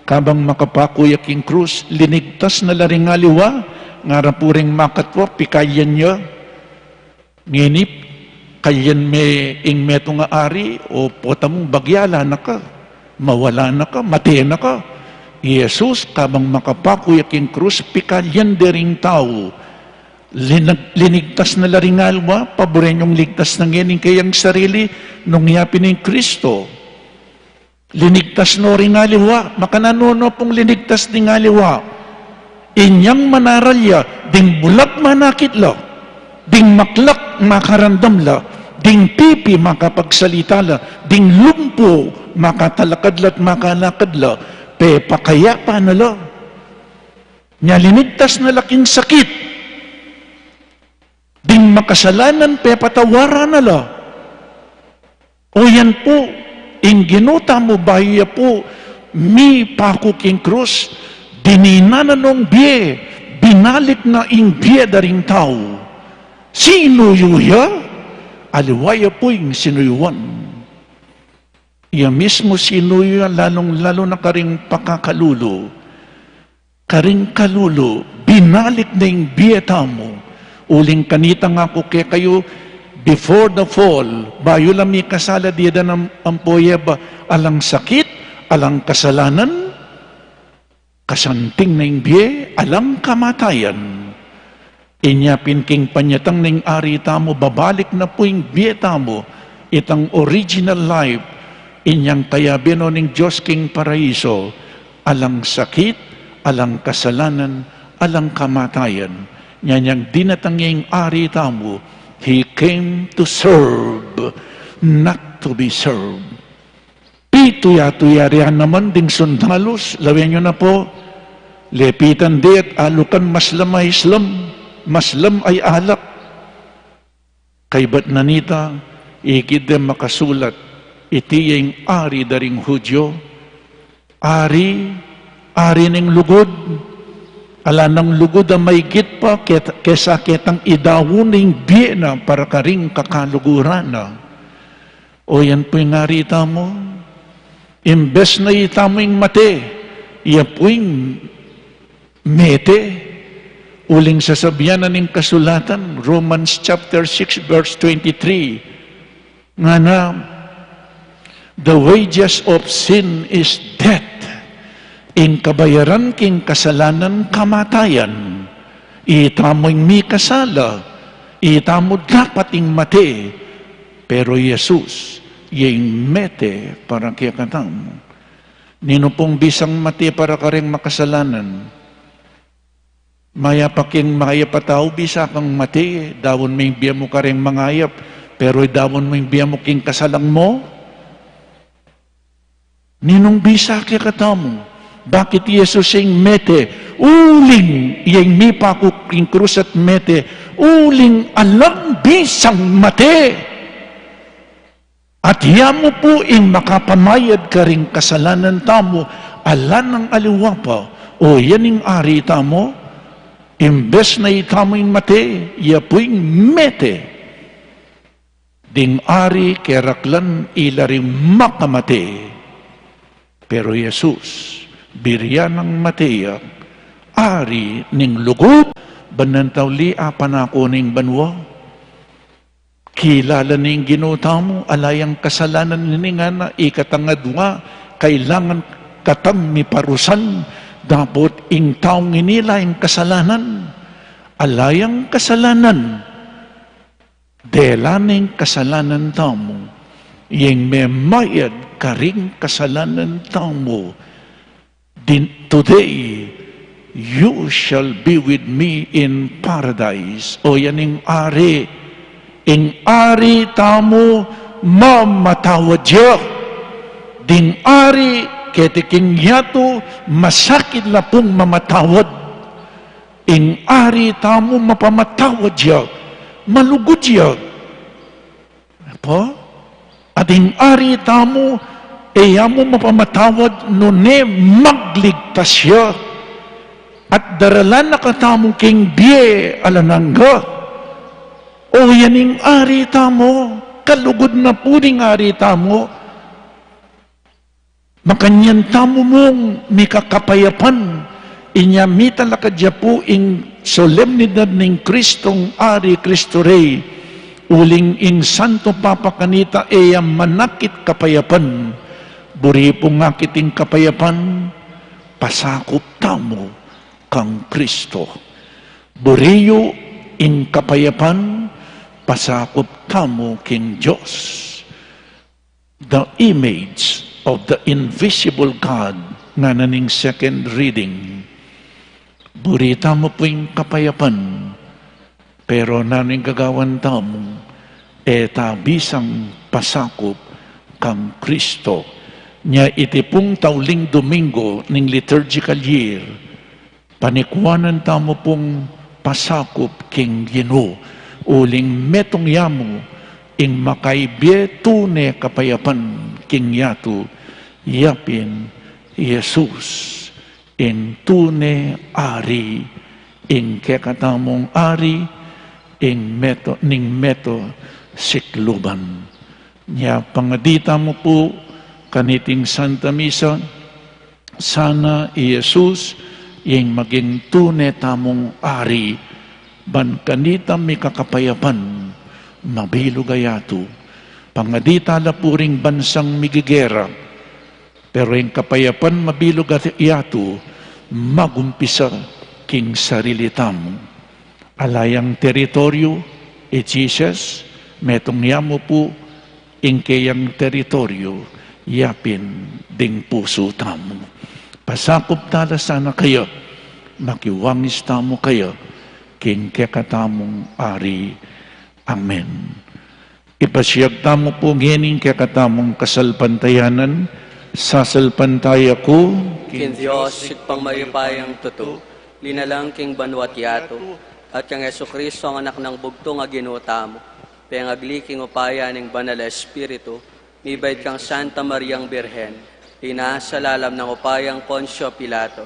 kabang makapaku ya king krus, linigtas na la ring aliwa, ngara pu ring makatwa, pikalyan ya. Ngeni, kalyan me ing metung a ari, o pota mung bagya ala na ka, mawala na ka, mate na ka. I Jesus, kabang makapaku ya king krus, pikalyan de ring tau. Linag-, linigtas na la ring aliwa, paburen yung ligtas na ngeni ing keyang sarili, nung yapin ing Kristo. Linigtas no ring aliwa, makananu no pung linigtas ding aliwa? Inyang manaral ya, ding bulag manakit la, ding maklak makarandam la, ding pipi makapagsalita la, ding lumpu makatalakad la at makalakad la, pepakayapan na la. Nya linigtas na la king sakit. Ding makasalanan pepatawaran na la. O yan pu, ing Ginu tamu bayu ya pu mipaku king krus, dininan na nong bie, binalik na ing bie da ring tau. Sinuyu ya, aliwa ya pu ing sinuyuan. Ya mismu sinuyu ya, lalung-lalu na karing pakakalulu. Karing kalulu, binalik na ing bie tamu. Uling kanita ngaku kekayu, before the fall, bayu la mikasala, diadan ampo i Eva, alang sakit, alang kasalanan, kasanting na ing bie, alang kamatayan. Inya pin king panyatang ning Ari tamu, babalik na pu ing bie tamu, itang original life, inyang kayabe no ning Dios king paraiso, alang sakit, alang kasalanan, alang kamatayan. Inyang dinatang ing Ari tamu, He came to serve, not to be served. Pituya-tuya rian naman ding sundalus, lawen yu na pu, lepitan de at alukan maslam a islam, maslam a alak. Kaybat na nita, ikit de makasulat, iti ya ing Ari da ring Hudyo, Ari, Ari ning lugud, ala nang lugud a maigit pa ke-, kesa ketang idaun ing bie na para karing kakaluguran na. O yan pu ing Ari tamu. Imbes na itamu ing mate, iya pu ing mete. Uling sasabian na ning kasulatan, Romans chapter six, verse twenty-three. Ngana, "The wages of sin is death." Ing kabayaran king kasalanan, kamatayan. Itamu ing mikasala, itamu dapat ing mate, pero i Jesus, iya ing mete para kekatamu. Ninu pung bisang mate para karing makasalanan? Mayap a king mayap a tau, bisa kang mate, daun mu ing bie mu karing mangayap, pero daun mu ing bie mu king kasalang mu? Ninung bisa kekatamu? Bakit i Jesus ing mete? Uling iya ing mipaku king krus at mete, uling alang bisang mate. At iya mu pu ing makapamayad karing kasalanan tamu, ala nang aliwa pa. O yan ing Ari tamu, imbes na itamu ing mate, iya pu ing mete. Ding Ari keraklan ila ring makamate. Pero i Jesus, birian nang mate ya, ari ning lugud, ban nang tauli a panaku ning banua. Kilala ning Ginu tamu, ala yang kasalanan ini ngana, ika tangadua, kailangan katang miparusan, dapot ing taung ini ala yang kasalanan, ala yang kasalanan. Dela ning kasalanan tamu, yang memayad karing kasalanan tamu. Din, today, you shall be with me in paradise. O yan ing ari, ing ari tamu mamatawad ya. Ding ari, keti king yatu, masakit la pung mamatawad. Ing ari tamu mapamatawad ya, malugud ya. Apo? At ing ari tamu, e ya mu mapamatawad, nune magligtas ya. At daralan na katamu king bie alang angga. O yan ing ari tamu, kalugud na pu ning ari tamu. Makanyan tamu mung mikakapayapan, inya mitalakad ya pu ing solemnidad ning Kristong Ari, Kristo Rey, uling ing Santo Papa kanita e ya manakit kapayapan, buri pu ngakit ing kapayapan, pasakup tamu kang Kristo. Buri yu ing kapayapan, pasakup tamu king Dios. The image of the invisible God, ngana ning second reading. Buri tamu pu ing kapayapan, pero nanu ing gagawan tamu, e ta bisang pasakup kang Kristo. Nya iti pung tauling Domingo ning liturgical year, panikuanan tamu pung pasakup king Ginu, uling metung ya mu ing makaibie tune kapayapan king yatu, yapin i Jesus, ing tune Ari, ing kekatamung Ari, ing meto, ning meto sikluban. Nya pangadi tamu pu kaniting Santa Misa, sana i Jesus ing maging tune tamung Ari, ban kanita mikakapayapan, mabilug a yatu. Pangadi ta la pu ring bansang migigera, pero ing kapayapan, mabilug a yatu, magumpisa king sarili tamu. Ala yang teritoryu, i Jesus, metung ya mu pu ing keyang teritoryu, yapin ding pusu tamu. Pasakup ta la sana keya, makiwangis tamu keya, king kekatamung Ari. Amen. Ipasiag tamu pu ngening kekatamung kasalpantayanan, sasalpantaya ku king Dios, Ibpang mayupayang tutu, linalang king banua't yatu, at kang Jesucristo, ang Anak nang bugtung a Ginu tamu, pengagli king upaya ning Banal a Espiritu, mibait kang Santa Mariang Birhen, linasa lalam nang upayang Poncio Pilato,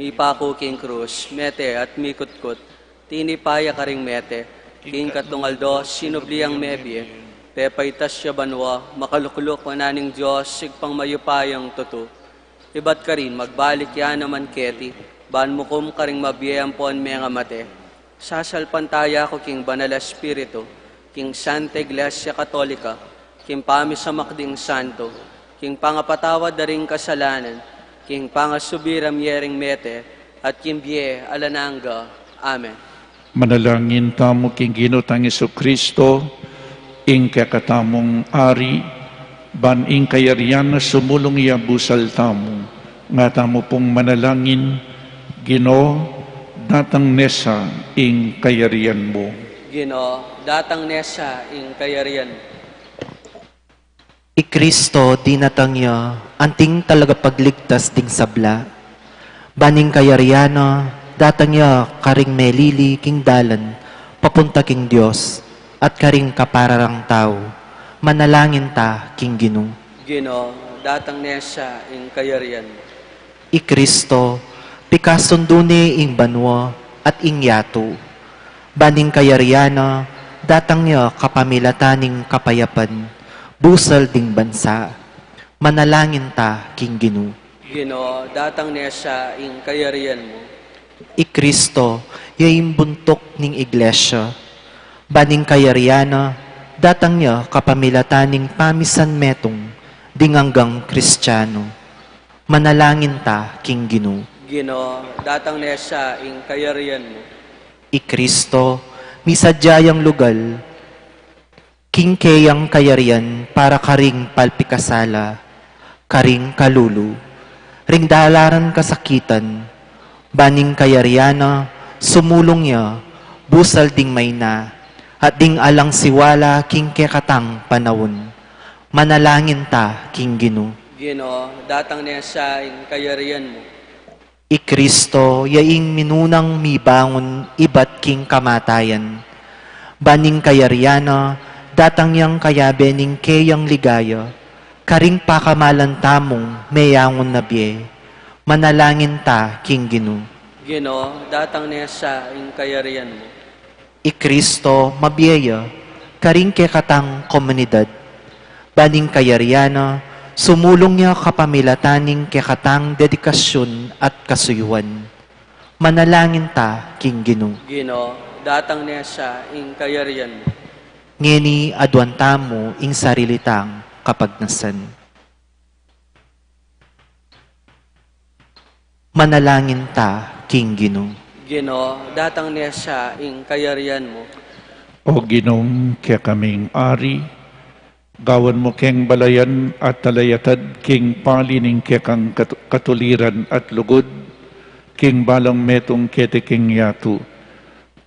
mipaku king krus, mete at mikutkut, tinipa ya karing mete, king katlung aldo sinubli yang mebie, pepaitas ya banua, makalukluk wanan ning Dios, Ibpang mayupayang tutu. Ibat karin magbalik ya naman keti, ban mukum karing mabie ampon mengamate. Sasalpantaya ku king Banal a Espiritu, king Santa Iglesia Katolika, king pamisamak ding santo, king pangapatawad da ring kasalanan, king pangasubi ra mie ring mete, at king bie alang angga. Amen. Manalangin tamu king Ginu tang Jesucristo, ing kekatamung Ari, ban ing kayarian na sumulung ya busal tamu. Nga tamu pung manalangin, Ginu, datang ne sa ing kayarian mu. Ginu, datang ne sa ing kayarian mu. I Kristo dinatang ya, anting talagapagligtas ding sabla. Ban ing kayarian na, datang ya karing melili king dalan papunta king Dios at karing kapararang tau. Manalangin ta king Ginu. Ginu, datang ne sa ing kayarian mu. I Kristo, pikasundu ne ing banua at ing yatu. Ban ing kayarian na, datang ya kapamilatan ning kapayapan, busal ding bansa. Manalangin ta king Ginu. Ginu, datang ne sa ing kayarian mu. I Kristo, ya ing buntuk ning Iglesia. Ban ing kayarian na, datang ya kapamilatan ning pamisan metung ding anggang Kristiano. Manalangin ta king Ginu. Ginu, datang ne sa ing kayarian mu. I Kristo, misadya yang lugal king keyang kayarian para karing palpikasala, karing kalulu, ring dalaran kasakitan, ban ing kayarian na sumulung ya, busal ding maina, at ding alang siwala king kekatang panaun. Manalangin ta king Ginu. Ginu, datang ne sa ing kayarian mu. I Kristo, ya ing minunang mibangun ibat king kamatayan. Ban ing kayarian na, datang yang kayabe ning keyang ligaya, karing pakamalan tamung meyangun na bie. Manalangin ta king Ginu. Ginu, datang ne sa ing kayarian mu. I Kristo, mabie ya karing kekatang komunidad. Ban ing kayarian na, sumulung ya kapamilatan ning kekatang dedikasyun at kasuyuan. Manalangin ta king Ginu. Ginu, datang ne sa ing kayarian mu. Ngeni aduan tamu ing sarili tang kapagnasan. Manalangin ta king Ginu. Ginu, datang ne sa ing kayarian mu. O Ginung kekaming Ari, gawan mu keng balayan at talayatad king pali ning kekang katu-, katuliran at lugud, king balang metung keti king yatu.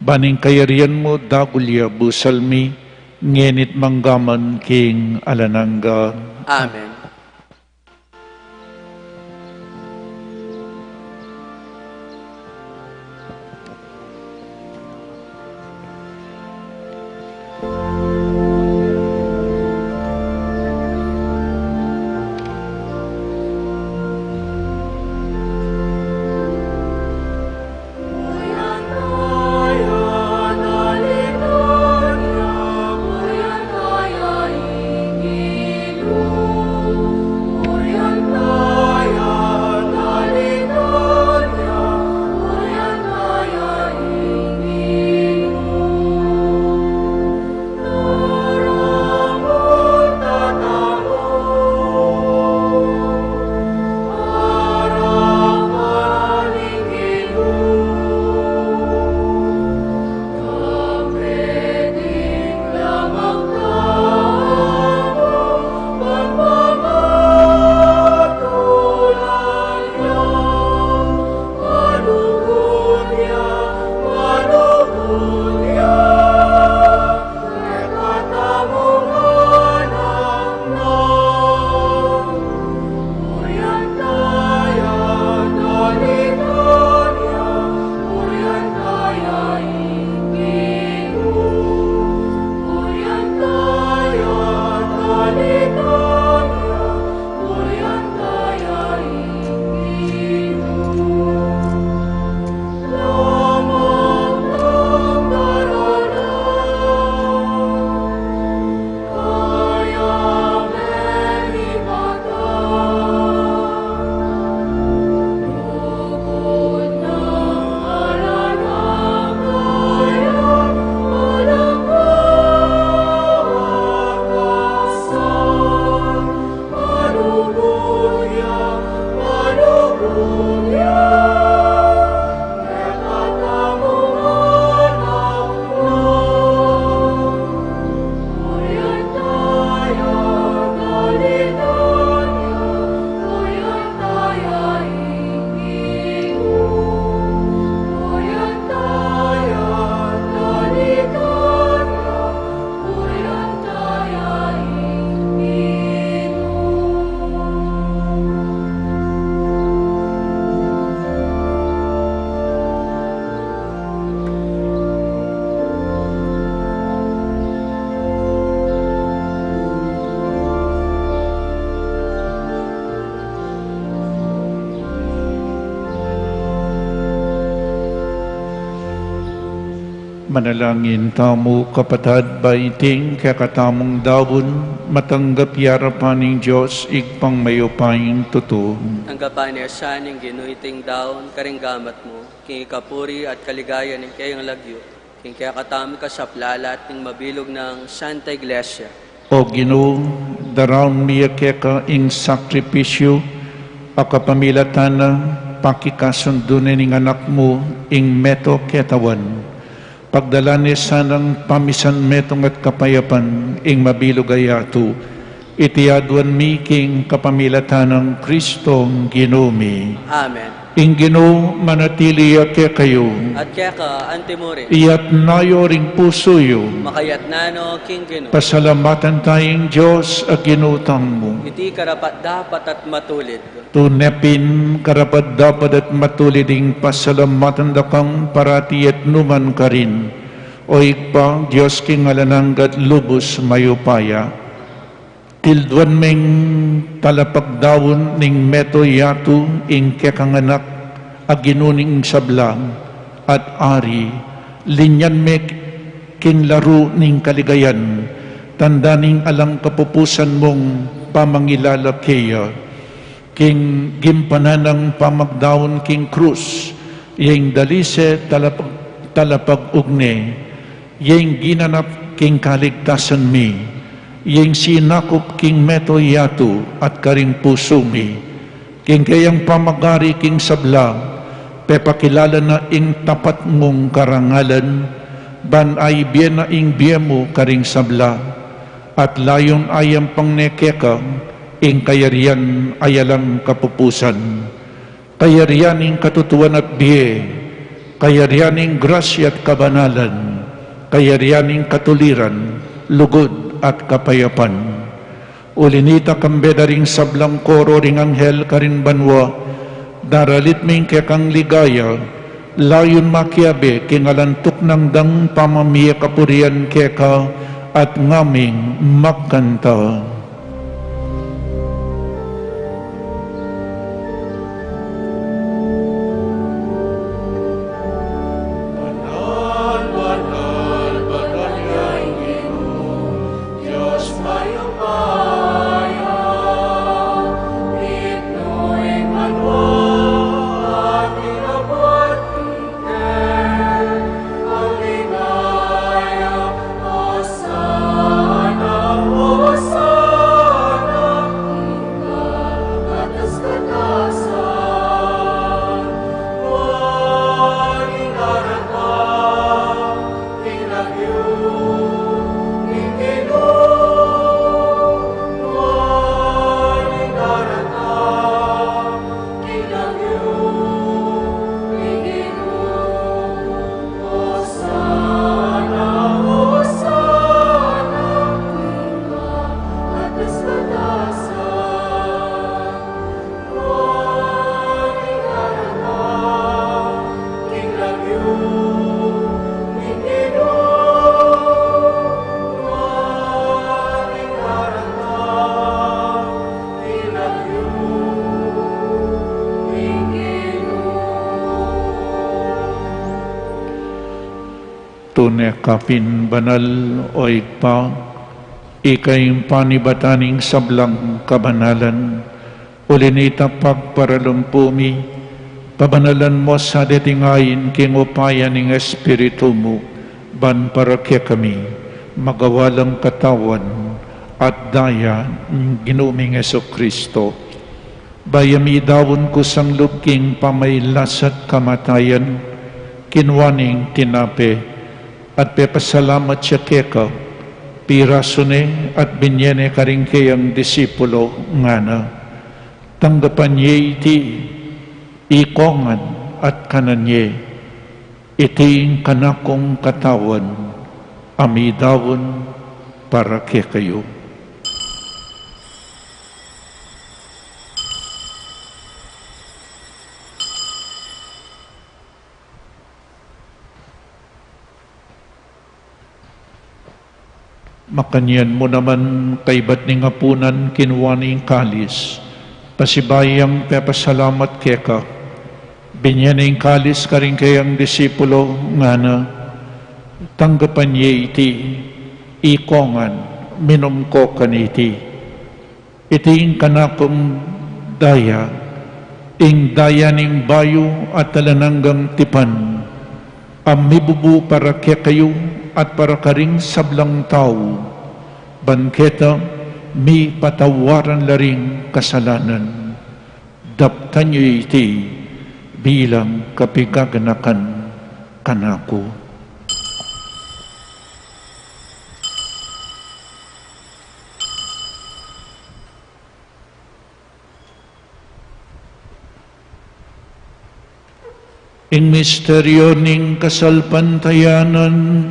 Ban ing kayarian mu dagul ya busal mi, ngeni't manggaman king alang angga. Amen. Manalangin tamu, kapatad, ba iting kekatamung daun matanggap ya arapan ning Dios Ibpang mayupayang tutu. Tanggapan na sa ning Ginu iting daun karing gamat mu, king ikapuri at kaligayan ning keyang lagyu, king kekatamung kasaplalan at ning mabilug nang Santa Iglesia. O Ginu, daraun mi ya keka ing sakripisyu a kapamilatan na pakikasundu ne ning Anak mu ing meto ketawan. Pagdalan ne sanang pamisan metung at kapayapan ing mabilug a yatu. Iti aduan mi king kapamilatan nang Kristong Ginu mi. Amen. Ing Ginu manatili ya kekayu. At keka antimurin. Iyatna yu ring pusu yu. Makayatna no king Ginu. Pasalamatan taya ing Dios a Ginu tamu. Iti karapat-dapat at matulid. Tune pin karapat-dapat at matulid ing pasalamatan da kang parati at nukarin man karin, O Ibpa, Dios king alang angga at lubus mayupaya. Tilduan meng talapagdaun ning meto yatu ing kekang Anak a Ginu ning sabla at Ari, linyan me king laru ning kaligayan, tanda ning alang kapupusan mung pamangilala keya. King gimpanan nang pamagdaun king krus, ya ing dalise talapag-, talapag-ugne, ya ing ginanap king kaligtasan mi, ya ing sinakup king meto yatu at karing pusu mi, king keyang pamagari king sabla, pepakilala na ing tapat mung karangalan, ban aibie na ing bie mu karing sabla, at layun ayampang ne keka ing kayarian a alang kapupusan. Kayarian ning katutuan at bie, kayarian ning grasya at kabanalan, kayarian ning katuliran, lugud at kapayapan. Uli nita, kambe da ring sablang koro ring anghel karin banua, daralit mi ing kekang ligaya, layun makiabe king alang tuknang dang pamamie kapurian keka, at ngaming magkanta. Tune ka pin banal, o Ibpa, ika ing panibatan ning sablang kabanalan. Uli nita, pagparalumpu mi, pabanalan mo sa deting ain king upaya ning Espiritu mu, ban para kekami magawa lang katawan at daya ning Ginu ming Jesucristo. Bayu mi daun kusang lub king pamailas at kamatayan, kinua ne ing tinape, at pepasalamat ya keka, pirasu ne at binye ne karing keyang disipulo, ngana: Tanggapan ye iti, ikongan at kanan ye. Iti ing kanakung katawan, a midaun para kekayu. Makanyan mu naman, kaibat ning apunan, kinua ne ing kalis, pasibayu yang pepasalamat keka, binye ne ing kalis karing keyang disipulo, ngana: Tanggapan ye iti, ikongan, minum ko kaniti. Iti ing kanakung daya, ing daya ning bayu at alang anggang tipan, a mibubu para kekayu at para karing sablang tau, ban keta mipatawaran la ring kasalanan. Daptan yu iti bilang kapigaganakan kanaku. Ing misteryo ning kasalpantayanan.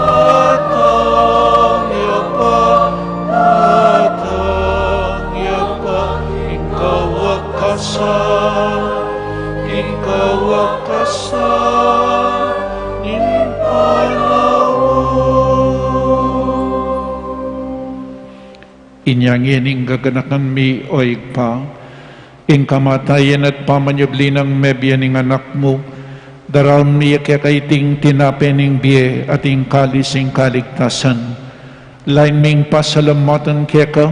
Datang ya pa, datang ya pa, ing kawakasan, ing kawakasan ning panaun. Inya ngeni gaganakan mi, o Ibpa, ing kamatayan at pamanyubli nang mebie ning Anak mu, daraun mi keka iting tinape ning bie at ing kalis ning kaligtasan. Lain ming pasalamatan keka,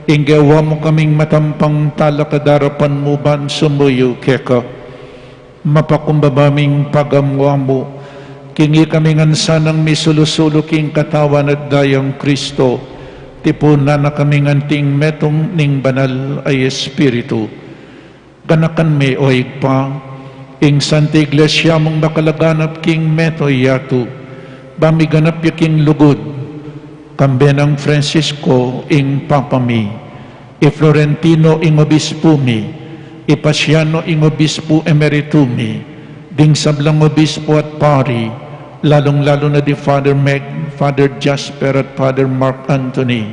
ing gewa mu kaming matampang talakad king arapan mu ban sumuyu keka. Mapakumbaba ming pagamu-amu, king ikami ngan sanang misulu-sulu king katawan at dayang Kristo, tipunan na kami ngan king metung ning Banal a Espiritu. Ganakan me, o Ibpa, ing Santa Iglesia mung makalaganap king mabilug a yatu, ba miganap ya king lugud, kambe nang Francisco ing Papa mi, i Florentino ing obispu mi, i Paciano ing obispu emeritu mi, ding sablang obispu at pari, lalung-lalu na di Father Meg, Father Jasper at Father Mark Anthony,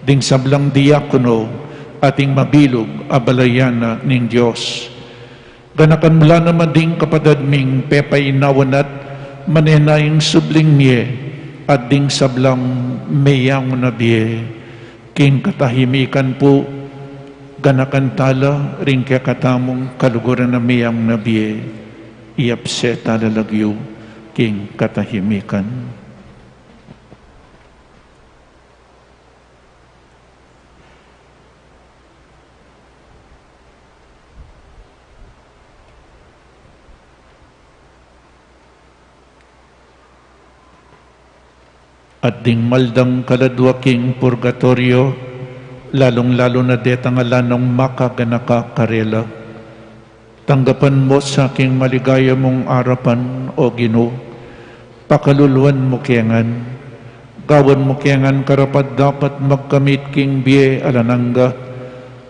ding sablang diakono, at ing mabilug a balayan na ning Dios. Ganakan mu la naman ding kapatad ming pepainawan at manenayang subling mie, at ding sablang meyangu na bie. King katahimikan pu, ganakan tala ring kekatamung kaluguran a meyangu na bie, iyapse tala lagyu king katahimikan. At ding maldang kaladua king purgatorio, lalung-lalu na detang alang makaganaka karela. Tanggapan mu sa king maligaya mung arapan, o Ginu. Pakaluluan mu ke ngan. Gawan mu ke ngan karapat-dapat magkamit king bie alang angga,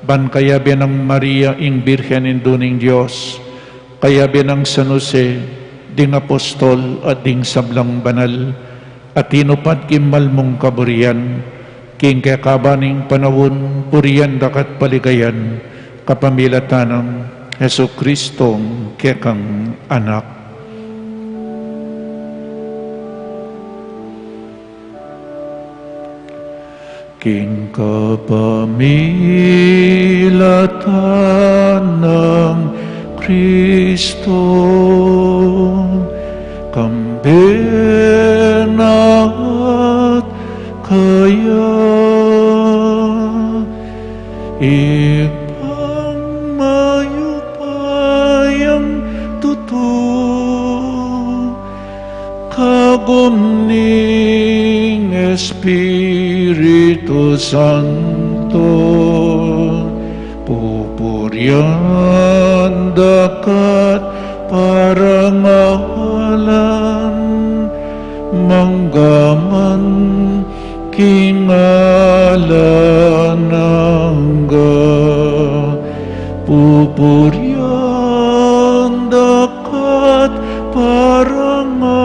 ban kayabe nang Maria ing Birhen Indu ning Dios, kayabe nang San Jose, ding apostol at ding sablang banal, a tinupad king mal mung kaburian, king kekaban ning panaun, purian da ka at paligayan, kapamilatan nang Jesucristong kekang Anak. King kapamilatan nang Kristo, kambe na at kaya, Ibpang mayupayang tutu, kagum ning Espiritu Santo, pupurian da ka at parangalan, manggaman king alang angga. Pupurian da ka't parangalan,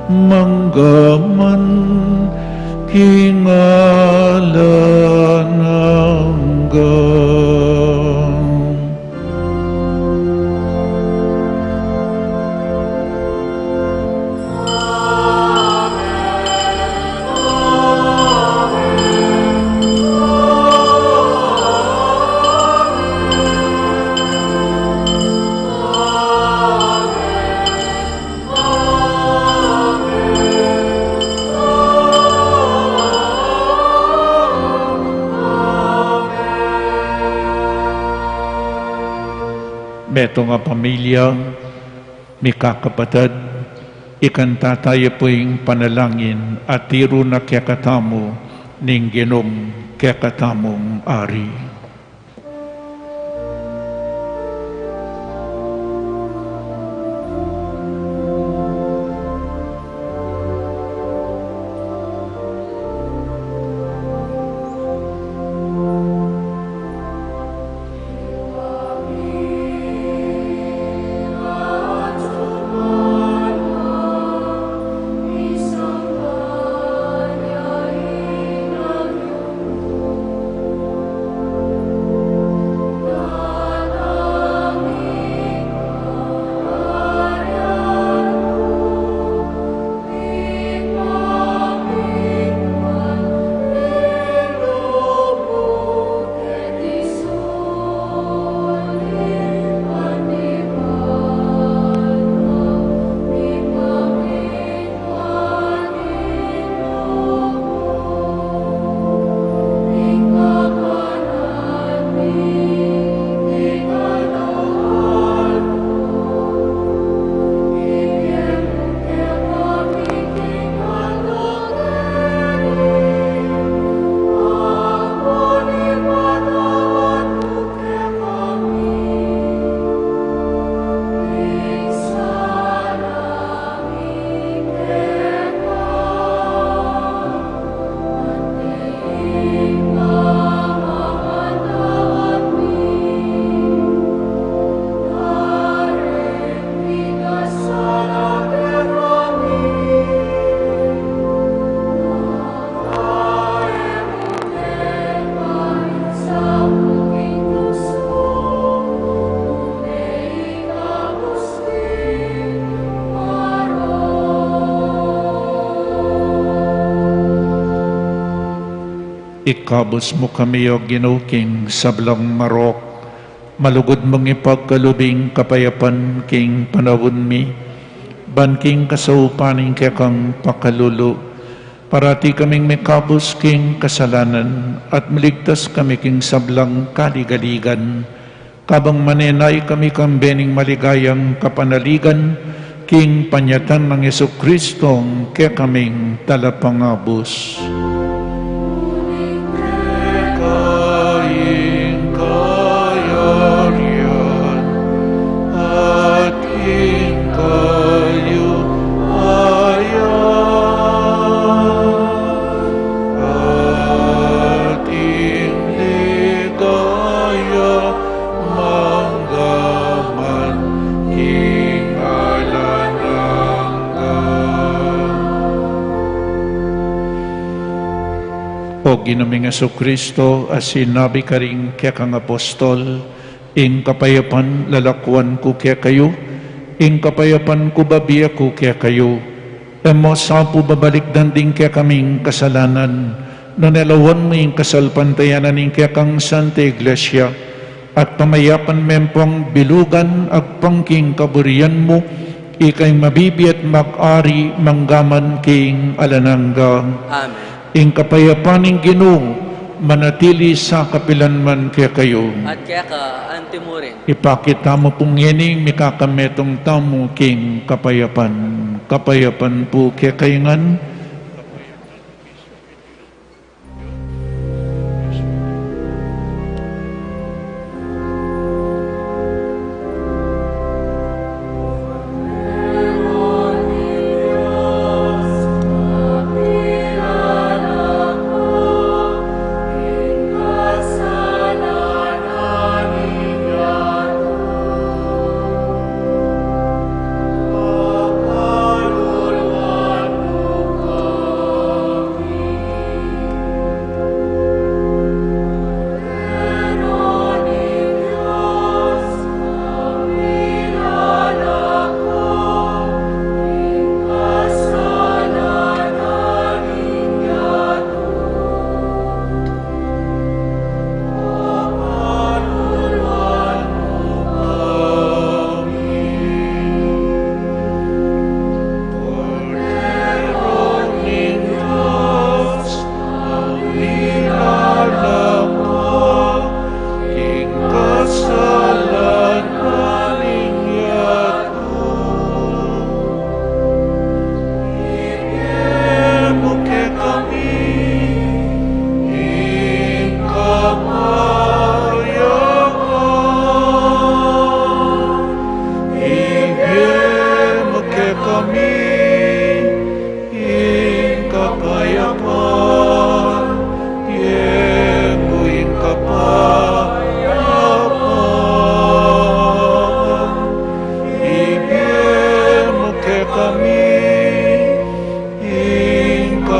manggaman king alang angga. Metung a pamilya, mikakapatad, ikanta taya pu ing panalangin a tiru na kekatamu ning Ginung kekatamung Ari. Ikabus mu kami, O Ginu, king sablang marok, malugud mung ipagkalub ing kapayapan king panaun mi, ban king kasaupan ning kekang pakalulu, parati kaming mikabus king kasalanan, at maligtas kami king sablang kaligaligan, kabang manenaya kami king bening maligayang kapanaligan, king panyatang nang Jesucristo, kekaming Talapangabus. Keka ing kayarian, at ing kayupayan, at ing ligaya, manggaman king alang angga. O Ginu ming Jesucristo, a sinabi karing kekang apostol, ing kapayapan lalakuan ku kekayu, ing kapayapan ku bibie ku kekayu. E mu sa pu babalikdan ding kekaming kasalanan, nune lawan mu ing kasalpantayanan ning kekang Santa Iglesia, at pamayapan me pung bilugan agpang king kaburian mu, ika ing mabibie at mag-ari manggaman king alang angga. Amen. Ing kapayapan ning Ginu manatili sa kapilan man kekayu. At keka antimurin. Ipakit tamu pu ngening mikakametung tamu king kapayapan. Kapayapan pu kekayu ngan.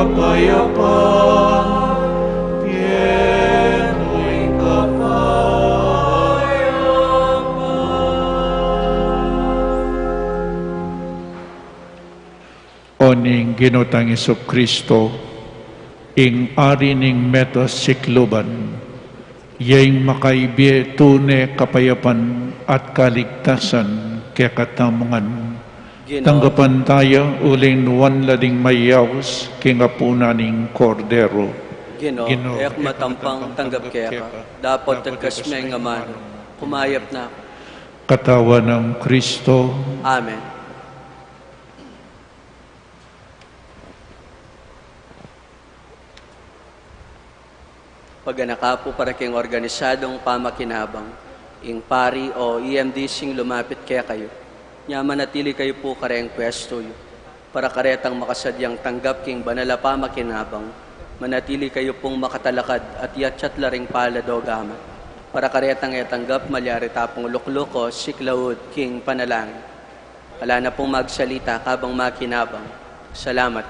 Kapayapan, pienong kapayapan. O ning Ginu tang Jesucristo, ing Ari ning metung sikluban, ya ing makaibie tune kapayapan at kaligtasan kekatamu ngan. Ginu. Tanggapan taya uling nuan la ding mayaus king apunan ning Kordero. Ginu, Ginu, e ku matampang tanggap keka, dapot tagkas me ing amanu, kumayap na ku. Katawan nang Kristo. Amen. Paganaka pu para king organisadung pamakinabang, ing pari o E M D C ing lumapit kekayu. Nya manatili kayu pu kareng pwestu yu. Para karetang makasadyang tanggap king banal a pamakinabang, manatili kayu pung makatalakad at yatyat la ring palad o gamat. Para karetang e tanggap, malyari ta pung lukluk o siklaud king panalangin. Ala na pung magsalita kabang makinabang. Salamat.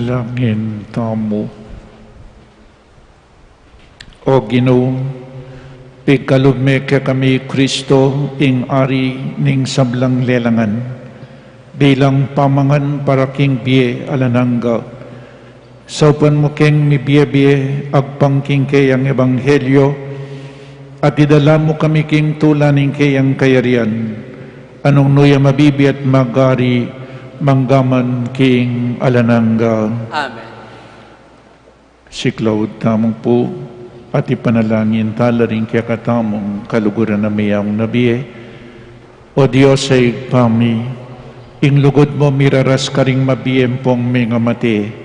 Langin tamu. O Ginu, pigkalub me kekami Kristo, ing Ari ning sablang lelangan, bilang pamangan para king bie alang angga. Saupan mu keng mibie-bie agpang king keyang ebanghelyo, at idala mu kami king tula ning keyang kayarian, a nung nu ya mabibie at mag-ari mangga man king alang angga. Amen. Siklaud tamu pu, at ipanalangin tala ring kekatamung kaluguran a meyaun a bie. O Dios a Ibpa mi, ing lugud mu miraras karing mabie ampong mengamate.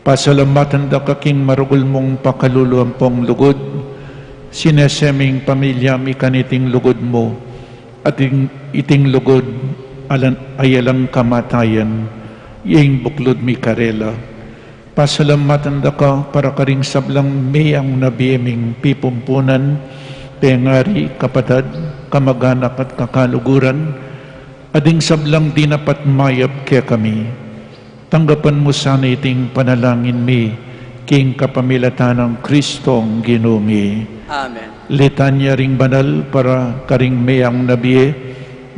Pasalamatan da ka king maragul mung pakalulu ampong lugud, sinese ming pamilya mi kaniting lugud mu, at ing, iting lugud alang, ay alang kamatayan, ya ing buklud mi karela. Pasalamatan da ka para karing sablang meyaun a bie ming pipumpunan, pengari, kapatad, kamaganak at kakaluguran, at ding sablang dinapat mayap kekami. Tanggapan mu sana iting panalangin mi, king kapamilatan nang Kristong Ginu mi. Amen. Litanya ring banal para karing meyaun a bie.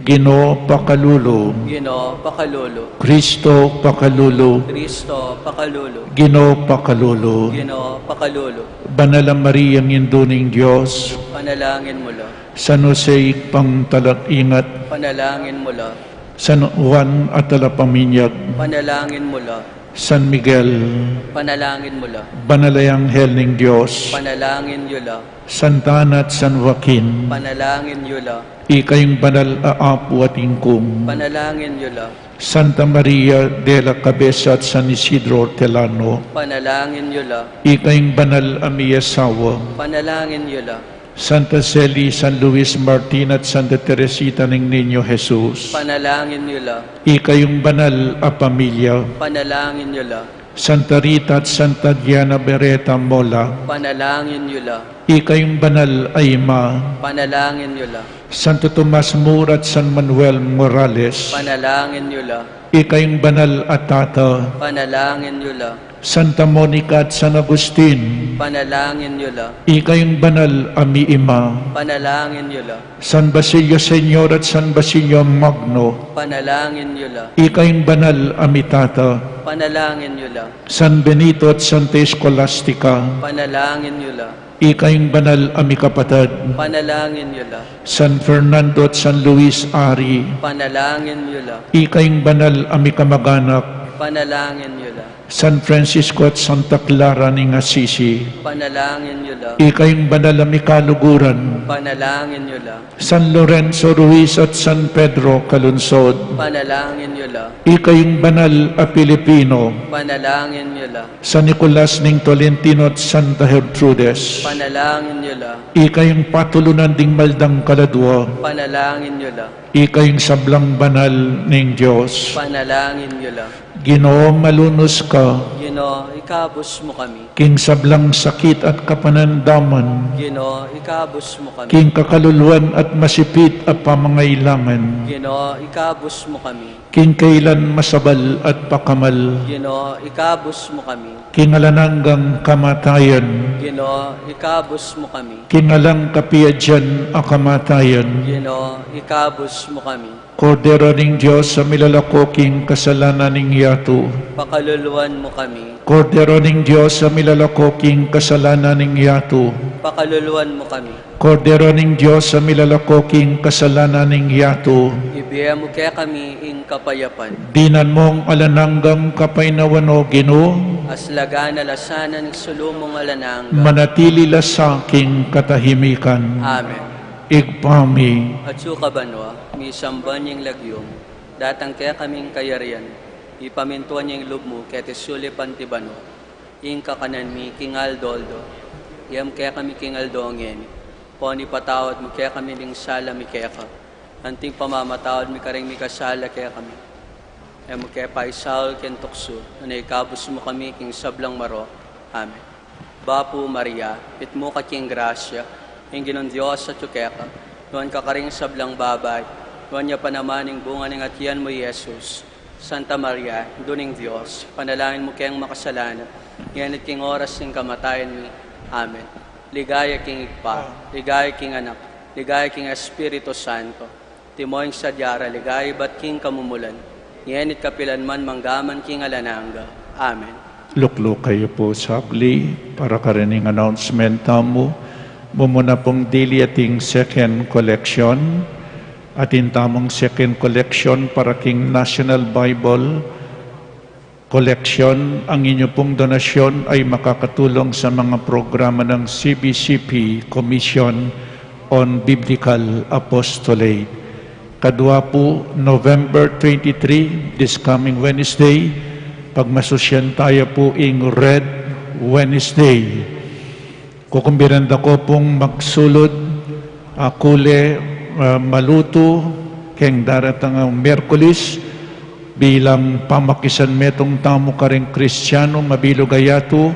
Ginu, pakalulu. Ginu, pakalulu. Kristo, pakalulu. Kristo, pakalulu. Ginu, pakalulu. Ginu, pakalulu. Banal a Maria, Indu ning Dios. Panalangin mu la. San Jose, Ibpang talat ingat. Panalangin mu la. San Juan a Talapaminyag. Panalangin mu la. San Miguel. Panalangin mu la. Banal a Anghel ning Dios. Panalangin yu la. Santa Ana at San Joaquin. Panalangin yu la. Ikayung banal a apu at ingkung. Panalangin yu la. Santa Maria de la Cabeza at San Isidro Hortelano. Panalangin yu la. Ikayung banal a miyasawa. Panalangin yu la. Santa Celi, San Luis Martin at Santa Teresita ning Niño Jesus. Panalangin yu la. Ikayung banal a pamilya. Panalangin yu la. Santa Rita at Santa Diana Beretta Mola. Panalangin yu la. Ikayung banal a ima. Panalangin yu la. Santo Tomas More at San Manuel Morales. Panalangin yu la. Ikayung banal a tata. Panalangin yu la. Santa Monica at San Agustin. Panalangin yu la. Ikayung banal a miima. Panalangin yu la. San Basilio Senior at San Basilio Magno. Panalangin yu la. Ikayung banal a mitata. Panalangin yu la. San Benito at Santa Escolastica. Panalangin yu la. Ikayung banal a mikapatad. Panalangin yu la. San Fernando at San Luis Ari. Panalangin yu la. Ikayung banal a mikamaganak. Panalangin yu la. San Francisco at Santa Clara ning Assisi. Panalangin yu la. Ikayung banal a mikaluguran. Panalangin yu la. San Lorenzo Ruiz at San Pedro Calungsod. Panalangin yu la. Ikayung banal a Pilipino. Panalangin yu la. San Nicolas ning Tolentino at Santa Gertrudes. Panalangin yu la. Ikayung patulunan ding maldang kaladua. Panalangin yu la. Ikayung sablang banal ning Dios. Panalangin yu la. Ginu, malunus ka. Ginu, ikabus mu kami. King sablang sakit at kapanandaman. Ginu, ikabus mu kami. King kakaluluan at masipit a pamangailangan. Ginu, ikabus mu kami. King kailan masabal at pakamal. Ginu, ikabus mu kami. King alang anggang kamatayan. Ginu, ikabus mu kami. King alang kapiadyan a kamatayan. Ginu, ikabus mu kami. Kordero ning Dios a milalako king kasalanan ning yatu. Pakaluluan mu kami. Kordero ning Dios a milalako king kasalanan ning yatu. Pakaluluan mu kami. Kordero ning Dios a milalako king kasalanan ning yatu. Ibie mu kekami ing kapayapan. Dinan mung alang anggang kapaynawan, O Ginu. Aslagan na la sana ning sulu mung alang angga. Manatili la sa king katahimikan. Amen. Ibpa mi. Atsu ka banua, misamban ya ing lagyu mu, datang kekami ing kayarian mu, ipamintuan ya ing lub mu keti sulip anti banua. Ing kakanan mi king aldo-aldo ibie mu kekami king aldo ngeni. Ampon ipatawad mu kekami ring sala mi keka, anti ing pamamatawad mi karing mikasala kekami. E mu ke paisaul king tuksu, nune ikabus mu kami king sablang marok. Amen. Bapu Maria, mitmu ka king grasya, ing Ginung Dios atyu keka. Nuan ka karing sablang babai, nuan ya pa naman ing bunga ning atian mu, i Jesus. Santa Maria, Indu ning Dios, ipanalangin mu keng makasalanan, ngeni at king oras ning kamatayan mi. Amen. Ligaya king Ibpa, ligaya king Anak, ligaya king Espiritu Santo. Antimo ing sadya ra, ligaya ibat king kamumulan, ngeni at kapilan man, mangga man king alang angga. Amen. Lukluk kayu pu saglit para karing announcement tamu. Mumuna pung dili ating second collection. Atin tamung second collection para king National Bible Collection. Ang inyo pung donasyon ay makakatulong sa mga programa ng C B C P, Commission on Biblical Apostolate. Kadwa pu, November twenty-three, this coming Wednesday, pagmasusyan taya pu ing Red Wednesday. Kukumbiran da ko pung magsulud, akule, ah, malutu, keng daratang a Miyerkules, bilang pamakisan metung tamu karing Kristianu, mabilug a yatu,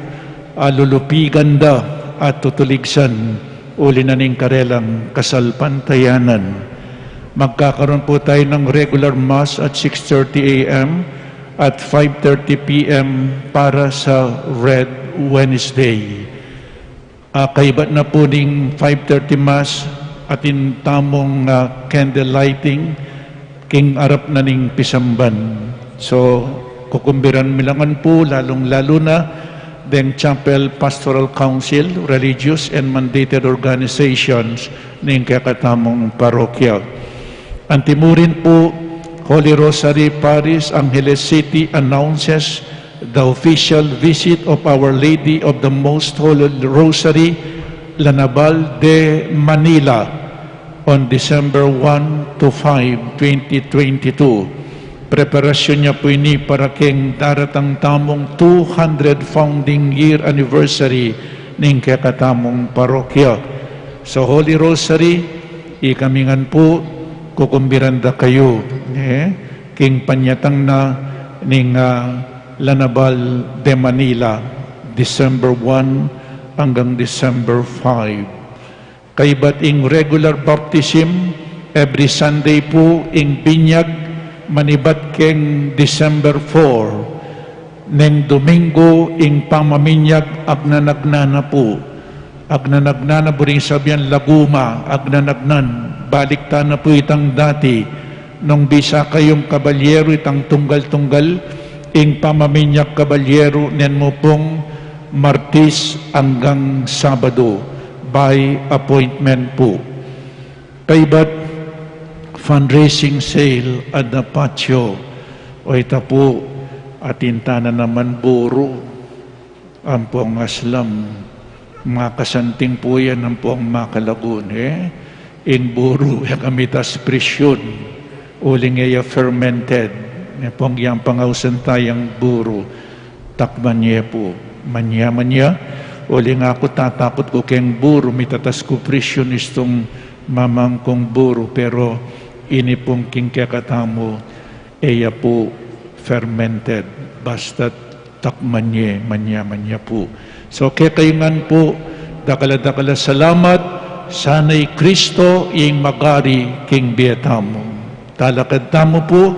a lulupigan da at tutuligsan, uli na ning karelang kasalpantayanan. Magkakaroon po tayo ng regular mass at six thirty A M at five thirty P M para sa Red Wednesday. Ah, kaibat na po ning five thirty mass, atin tamung, ah, candle lighting, king arap na ning pisamban. So, kukumbiran mi la ngan pu, lalung-lalu na deng Chapel Pastoral Council, religious and mandated organizations ning kekatamung parokya. Antimurin pu, Holy Rosary Parish, Angeles City, announces the official visit of Our Lady of the Most Holy Rosary, La Naval de Manila, on December one to five, twenty twenty-two. Preparasyon na pu ini para keng daratang tamung two hundred founding year anniversary ning kekatamung parokya. So, Holy Rosary, ikami ngan pu, kukumbiran da kayu, eh, king panyatang na ning, ah, La Naval de Manila, December one anggang December five. Kaibat ing regular baptism, every Sunday pu ing binyag, manibat keng December four. Neng Domingo ing pamaminyag, agnanagnan na pu. Agnanagnan na, buring sabian laguma, agnanagnan. Balik ta na pu itang dati. Nung bisa kayung kabalyeru itang tunggal-tunggal, ing pamaminyag kabalyeru, nen mu pung Martis anggang Sabado, by appointment pu. Kaibat fundraising sale at the patio. O ita pu, atin tana naman buru. Ampong aslam, makasanting pu yan, ampong makalagun, e. Ing buru, e kamitas prisyun, uling e ya fermented, e pong yang pangausan tayang buru, takman ye pu, manya-manya, uling aku tatakut ku keng buru, mitatas ku prisyun istung mamang kung buru, pero ini pung king kekatamu, e ya pu fermented, basta't takman ye, manya-manya pu. So, kekayu ngan pu, dakal a dakal a salamat, sana i Kristo ing magari king bie tamu. Talakad tamu pu,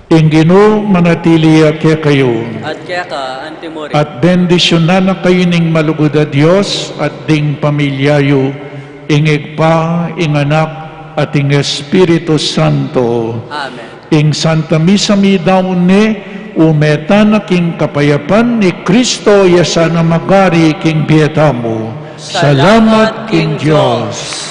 ing Ginu manatili ya kekayu. At keka antimurin. At bendisyunan na kayu ning malugud a Dios at ding pamilya yu, ing Ibpa, ing Anak, at ing Espiritu Santo. Amen. Ing Santa Misa mi daun ne, ume tana king kapayapan, i Kristo ya sana magari king bie tamu. Salamat king Dios.